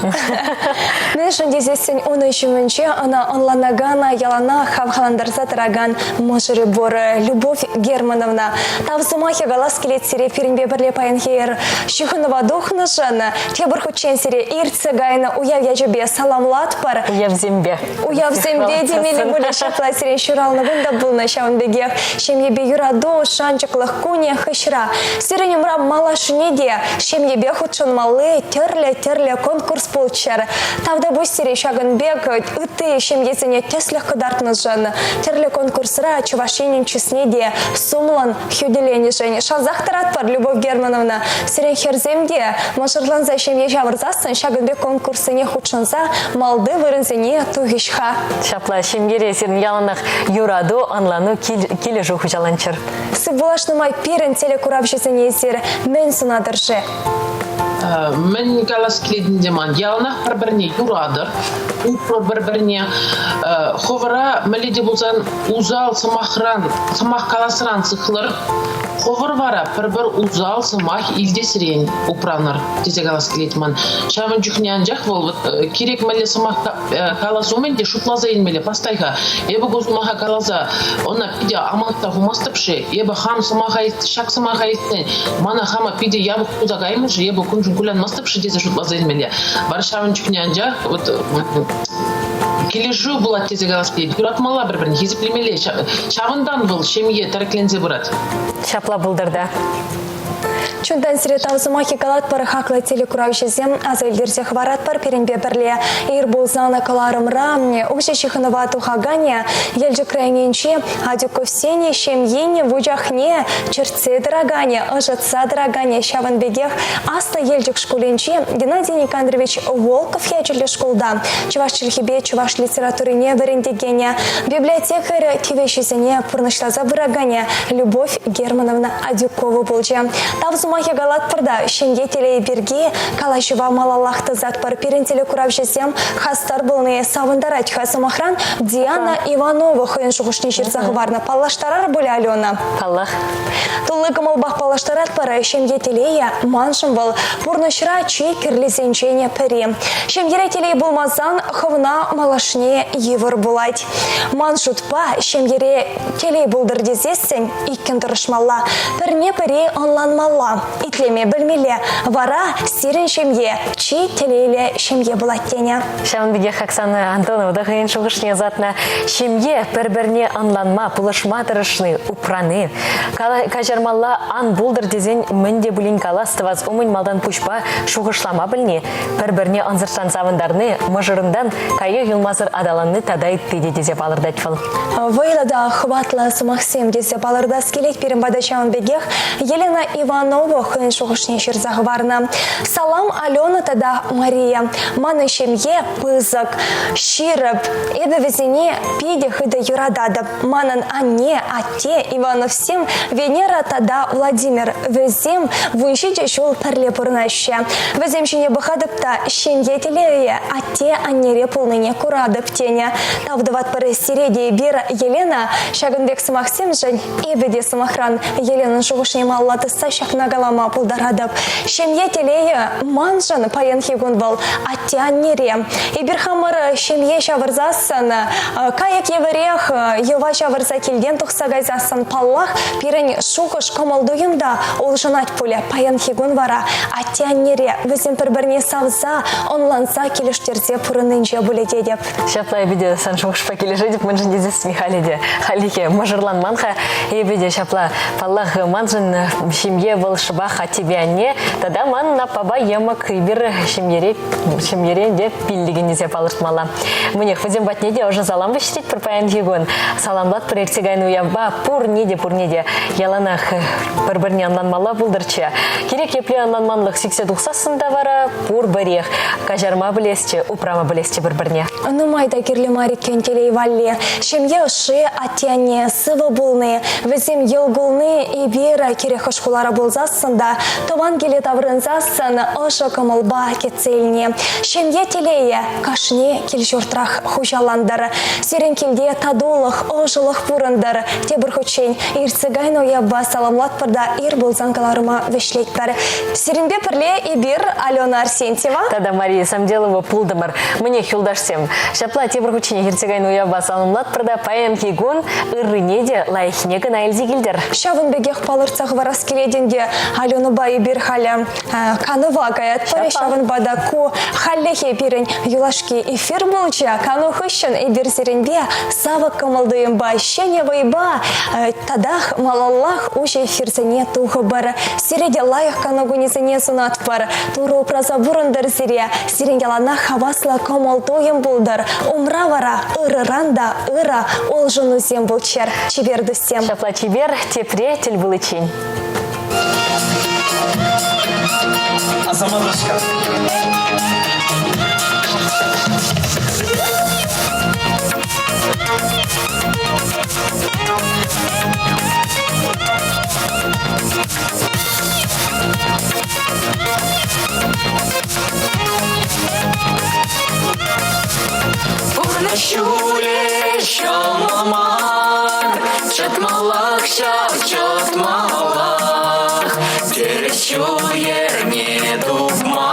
Мӗншӗн тесессӗн унӑн ҫумӗнче ӑна ӑнланакан, яланах хавхалантарса тӑракан мӑшӑрӗ пур, Любовь Германовна. Тав сӑмахӗ калас килет сире пирӗнпе пӗрле паянхи ҫыхӑнӑва тухнӑшӑн. Тепӗр хутчен сире иртсе кайнӑ уяв ячӗпе саламлатпӑр. Уявсемпе. Уявсемпе темелле пулӗ ҫапла сире ҫуралнӑ кун та пулнӑ. Ҫавӑн пекех ҫемьепе юрату, шанчӑклӑх кунӗ хыҫра. Сирӗн умра малашне те ҫемьепе. ҫемьепе хутшӑнмалли тӗрлӗ-тӗрлӗ конкурс пулччӑр. Тавтапуҫ сире ҫакӑн пек ытти ҫемьесене тӗслӗх кӑтартнӑшӑн, тӗрлӗ конкурсра Чӑваш Енӗн чысне те сумлӑн хӳтӗленӗшӗн шансах тӑратпӑр, Любовь Германовна. Сирӗн хӗрсем те мӑшӑрланса ҫемье ҫавӑрсассӑн ҫакӑн пек конкурссене хутшӑнса малти вырӑнсене тухӗҫ-ха. Ҫапла ҫемьере сирӗн яланах юрату, ӑнлану, килӗшӳ хуҫаланччӑр. Сывпуллашнӑ май пирӗн телекуравҫӑсене эсир мӗн сунатӑр-ши? Мӗн калас килет ӗнтӗ ман? Яланах пӗр-пӗрне юратӑр, упрӑр пӗр-пӗрне. Хӑвӑра мӗнле те пулсан усал сӑмахран, сӑмах каласран сыхлӑр. Хӑвӑр вара пӗр-пӗр усал сӑмах илтесрен упранӑр, тесе калас килет ман. Ҫавӑн чухне анчах вӑл кирек мӗнле сӑмах калас умӗн те шутласа илмелле. Пастай-ха, эпӗ ку сӑмаха каласа ӑна питӗ амантса хумастӑп-ши? Эпӗ хам сӑмаха ҫак сӑмаха илтсен мана хама питӗ япӑх пулса каймӗ-ши? Эпӗ куншӑн кулянмастӑп-ши тесе шутласа илмелле. Вара ҫавӑн чухне анчах вот килӗшӳ пулать тесе калас килет. Юратмалла пӗр-пӗрне, хисеплемелле. Ҫавӑнтан вӑл ҫемье тӗрекленсе пырать. Ҫапла пултӑр та. Чунтан сире тав сӑмахӗ калатпӑр, хаклӑ телекуравҫӑсем, аса илтерсе хӑваратпӑр пирӗнпе пӗрле. Ир пулсан кӑларӑмра уҫӑ ҫыхӑнӑва тухаканӗ Елчӗк районӗнчи Адюковсен ҫемйин вучахне чӗртсе тӑраканӗ, ӑшӑтса тӑраканӗ, ҫавӑн пекех Аслӑ Елчӗк шкулӗнчи Геннадий Никандрович Волков ячӗллӗ шкулта чӑваш чӗлхипе чӑваш литературине вӗрентекенӗ, библиотекарь тивӗҫӗсене пурнӑҫласа пыраканӗ Любовь Германовна Адюкова пулчӗ. Тав сӑмахӗ калатпӑр та ҫемье телейӗ пирки калаҫӑва малаллах тӑсатпӑр. Пирӗн телекуравҫӑсем хастар пулни савӑнтарать-ха. Сӑмахран, Диана Иванова хӑйӗн шухӑшне ҫырса хӑварнӑ. Паллаштарар пулӗ, Алена? Паллах. Тулли кӑмӑлпах паллаштаратпӑр. Ҫемье телейӗ маншӑн вӑл пурнӑҫра чи кирлисенчен пӗри. Ҫемьере телей пулмасан хӑвна малашне йывӑр пулать. Ман шутпа, ҫемьере телей пултӑр тесессӗн иккӗн тӑрӑшмалла, пӗрне-пӗри ӑнланмалла, итлеме пӗлмелле. Вара сирӗн ҫемье чи телейлӗ ҫемье пулать тенӗ. Ҫавӑн пекех Оксана Антонова та хӑйӗн шухӑшне ӑсатнӑ. Ҫемье пӗр-пӗрне ӑнланма, пулӑшма тӑрӑшни, упрани. Каҫармалла ан пултӑр тесен мӗн те пулин калас тӑвас умӗн малтан пуҫпа шухӑшлама пӗлни, пӗр-пӗрне ӑнсӑртран савӑнтарни, мӑшӑрӑнтан кая юлмасӑр аталанни тата ытти те тесе палӑртать вӑл. Вӑйлӑ та хӑватлӑ сӑмахсем тесе палӑртас килет пирӗн пата ҫавӑн пекех Елена Иванова хӑйӗн шухӑшне ҫырса хӑварнӑ. Салам, Алена тата Мария. Манӑн ҫемье пысӑк, ҫирӗп. Эпӗ вӗсене питӗ хытӑ юрататӑп. Манӑн анне, атте, Ивановсем, Венера тата Владимир. Вӗсем 17 ҫул пӗрле пурӑнаҫҫӗ. Вӗсем ҫине пӑхатӑп та ҫемье телейӗ атте-аннере пулнине куратӑп, тенӗ. Тав тӑватпӑр сире те эпир, Елена. Ҫакӑн пек сӑмахсемшӗн эпӗ те, сӑмахран, Еленӑн шухӑшне малалла тӑсса ҫакна калама пултаратӑп. Ҫемье телейӗ маншӑн паянхи кун вӑл атте-аннере. Эпир хамӑр ҫемье ҫавӑрсассӑн, кайӑк евӗрех йӑва ҫавӑрса килтен тухса кайсассӑн, паллах, пирӗн шухӑш, кӑмӑл-туйӑм та улшӑнать пулӗ. Паянхи кун вара атте-аннере вӗсем пӗр-пӗрне савса, ӑнланса, килӗштерсе пурӑннинче пулӗ тетӗп. Ҫапла эпӗ те сан шухӑшпа килӗшетӗп, мӗншӗн тесессӗн халӗ те хальлӗхе мӑшӑрланман-ха. Эпӗ те ҫапла, паллах, маншӑн ҫемье вӑл шӑпах аттепе анне тата манӑн аппапа йӑмӑк эпир ҫемьере ҫемьерен те пиллӗкӗн тесе палӑртмалла. Мӗнех, вӗсем патне те ӑшӑ салам вӗҫтеретпӗр паянхи кун. Саламлатпӑр иртсе кайнӑ уявпа пурне те, пурне те яланах пӗр-пӗрне ӑнланмалла пултӑрччӗ. Кирек епле ӑнланманлӑх сиксе тухсассӑн та вара пур-пӗрех каҫарма пӗлесчӗ, упрама пӗлесчӗ пӗр-пӗрне. Нумай та кирлӗ мар иккен телей валли. Ҫемье ӑшши, атте-анне сывӑ пулни, вӗсем йӑл кулни эпир кирек хӑш хулара пулсассӑн та тӑван киле таврӑнсассӑн ӑшӑ кӑмӑлпа кӗтсе илни. Ҫемье телейӗ кашни кил-ҫуртрах хуҫалантӑр. Сирӗн килте татулӑх, ӑшӑлӑх пурӑнтӑр. Тепӗр хутчен иртсе кайнӑ уявпа саламлатпӑр та ир пулсан кӑларӑма вӗҫлетпӗр. Сирӗнпе пӗрле эпир, Алена Арсентьева тата Мария Самделова пултӑмӑр. Мӗнех, юлташсем, ҫапла тепӗр хутчен иртсе кайнӑ уявпа саламлатпӑр та паянхи кун ыррине те лайӑххине кӑна илсе килтӗр. Ҫавӑн пекех палӑртса хӑварас килет ӗнтӗ. Аленӑпа эпир халӗ канӑва каятпӑр. Ҫавӑнпа та ку хальлӗхе пирӗн юлашки эфир пулчӗ. Кану хыҫҫӑн эпир сирӗнпе савӑк кӑмӑл-туйӑмпа, ҫӗнӗ вӑйпа татах малаллах уҫӑ эфирсене тухӑпӑр. Сире те лайӑх кану кунӗсене сунатпӑр. Турӑ упраса пурӑнтӑр сире. Сирӗн яланах хаваслӑ кӑмӑл-туйӑм пултӑр. Умра вара ырӑран та ырӑ улшӑнусем пулччӑр. Чипер туссем. Ҫапла чипер тепре тӗл пуличчен. Асаматушка. Пурнӑҫ ҫулӗ ҫӑмӑл мар, чӑтмаллах ҫав чӑтмаллах. Тӗрӗс ҫул-йӗрне тупма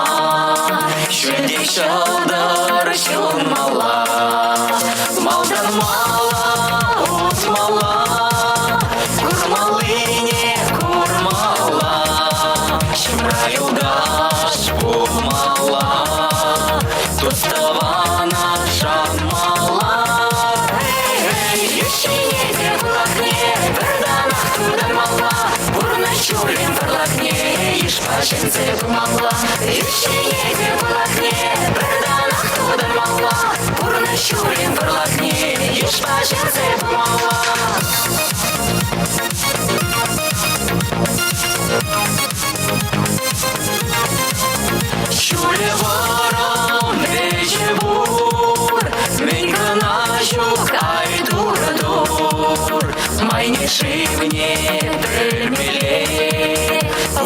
ҫӳлти ҫӑлтӑр ҫунмалла. Малтан мала утмалла, курмаллине курмалла. Ҫумра юлташ пулмалла, тус-тӑвана шанмалла. Эй, ҫине те пылакне, пӗр танах тутармалла. Пурнӑҫ ҫулӗн пӑрлакне йышпа ҫӗнсе пымалла. Ҫине те пылакне, пӗр танах тутармалла. Пурнӑҫ ҫулӗн пӑрлакне йышпа ҫӗнсе пымалла. Ҫулӗ вӑрӑм, вӗҫӗ пур, мӗн кӑна ҫук, ай тур-тур. Майне-шывне пӗлмелле,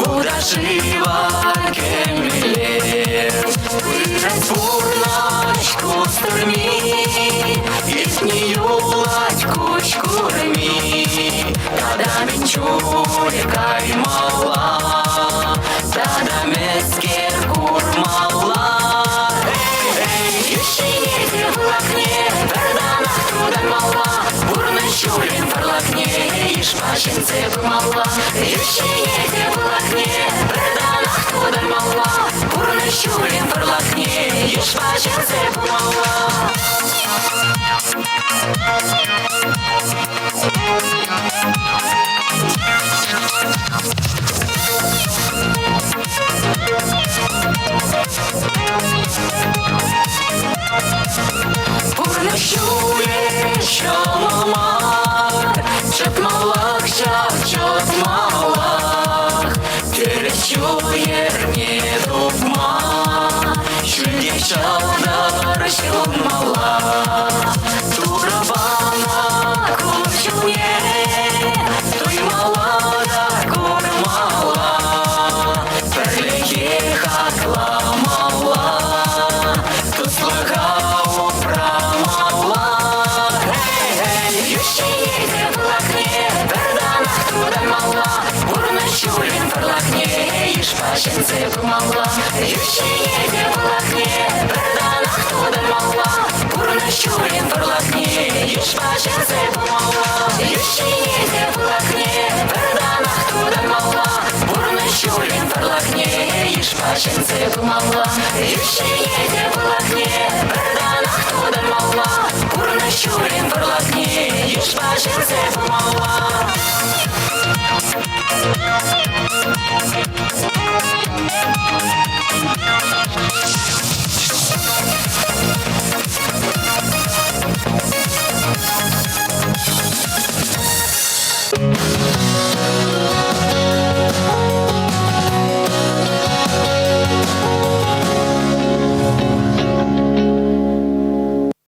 вута-шыва кӗмелле. Пырать пурнӑҫ кустӑрми, иртни юлать куҫ курми. Тата мӗн чуль каймалла, тата мӗскер курмалла. Эй, ҫине те пылакне, пӗр танах тутармалла. Пурнӑҫ ҫулӗн пӑрлакне йышпа ҫӗнсе пымалла. Ҫине те пылакне, пӗр танах тутармалла. Пурнӑҫ ҫулӗн пӑрлакне йышпа ҫӗнсе пымалла. Пурнӑҫ ҫулӗ ҫӑмӑл мар, чӑтмаллах ҫав чӑтмаллах. Тӗрӗс ҫул-йӗрне тупма ҫӳлте ҫӑлтӑр ҫунмалла. Турӑ панӑ кун-ҫулне туймалла та курмалла. Пӗрлехи хакламалла, туслӑха упрамалла. Эй, ҫине те пылакне пӗр танах тутармалла. Пурнӑҫ ҫулӗн пӑрлакне йышпа ҫӗнсе пымалла. Ҫине те пылакне пӗр танах тутармалла. Пурнӑҫ ҫулӗн пӑрлакне йышпа ҫӗнсе пымалла. Ҫине те пылакне пӗр танах тутармалла. Пурнӑҫ ҫулӗн пӑрлакне йышпа ҫӗнсе пымалла. Ҫине те пылакне пӗр танах тутармалла. Пурнӑҫ ҫулӗн пӑрлакне йышпа ҫӗнсе пымалла.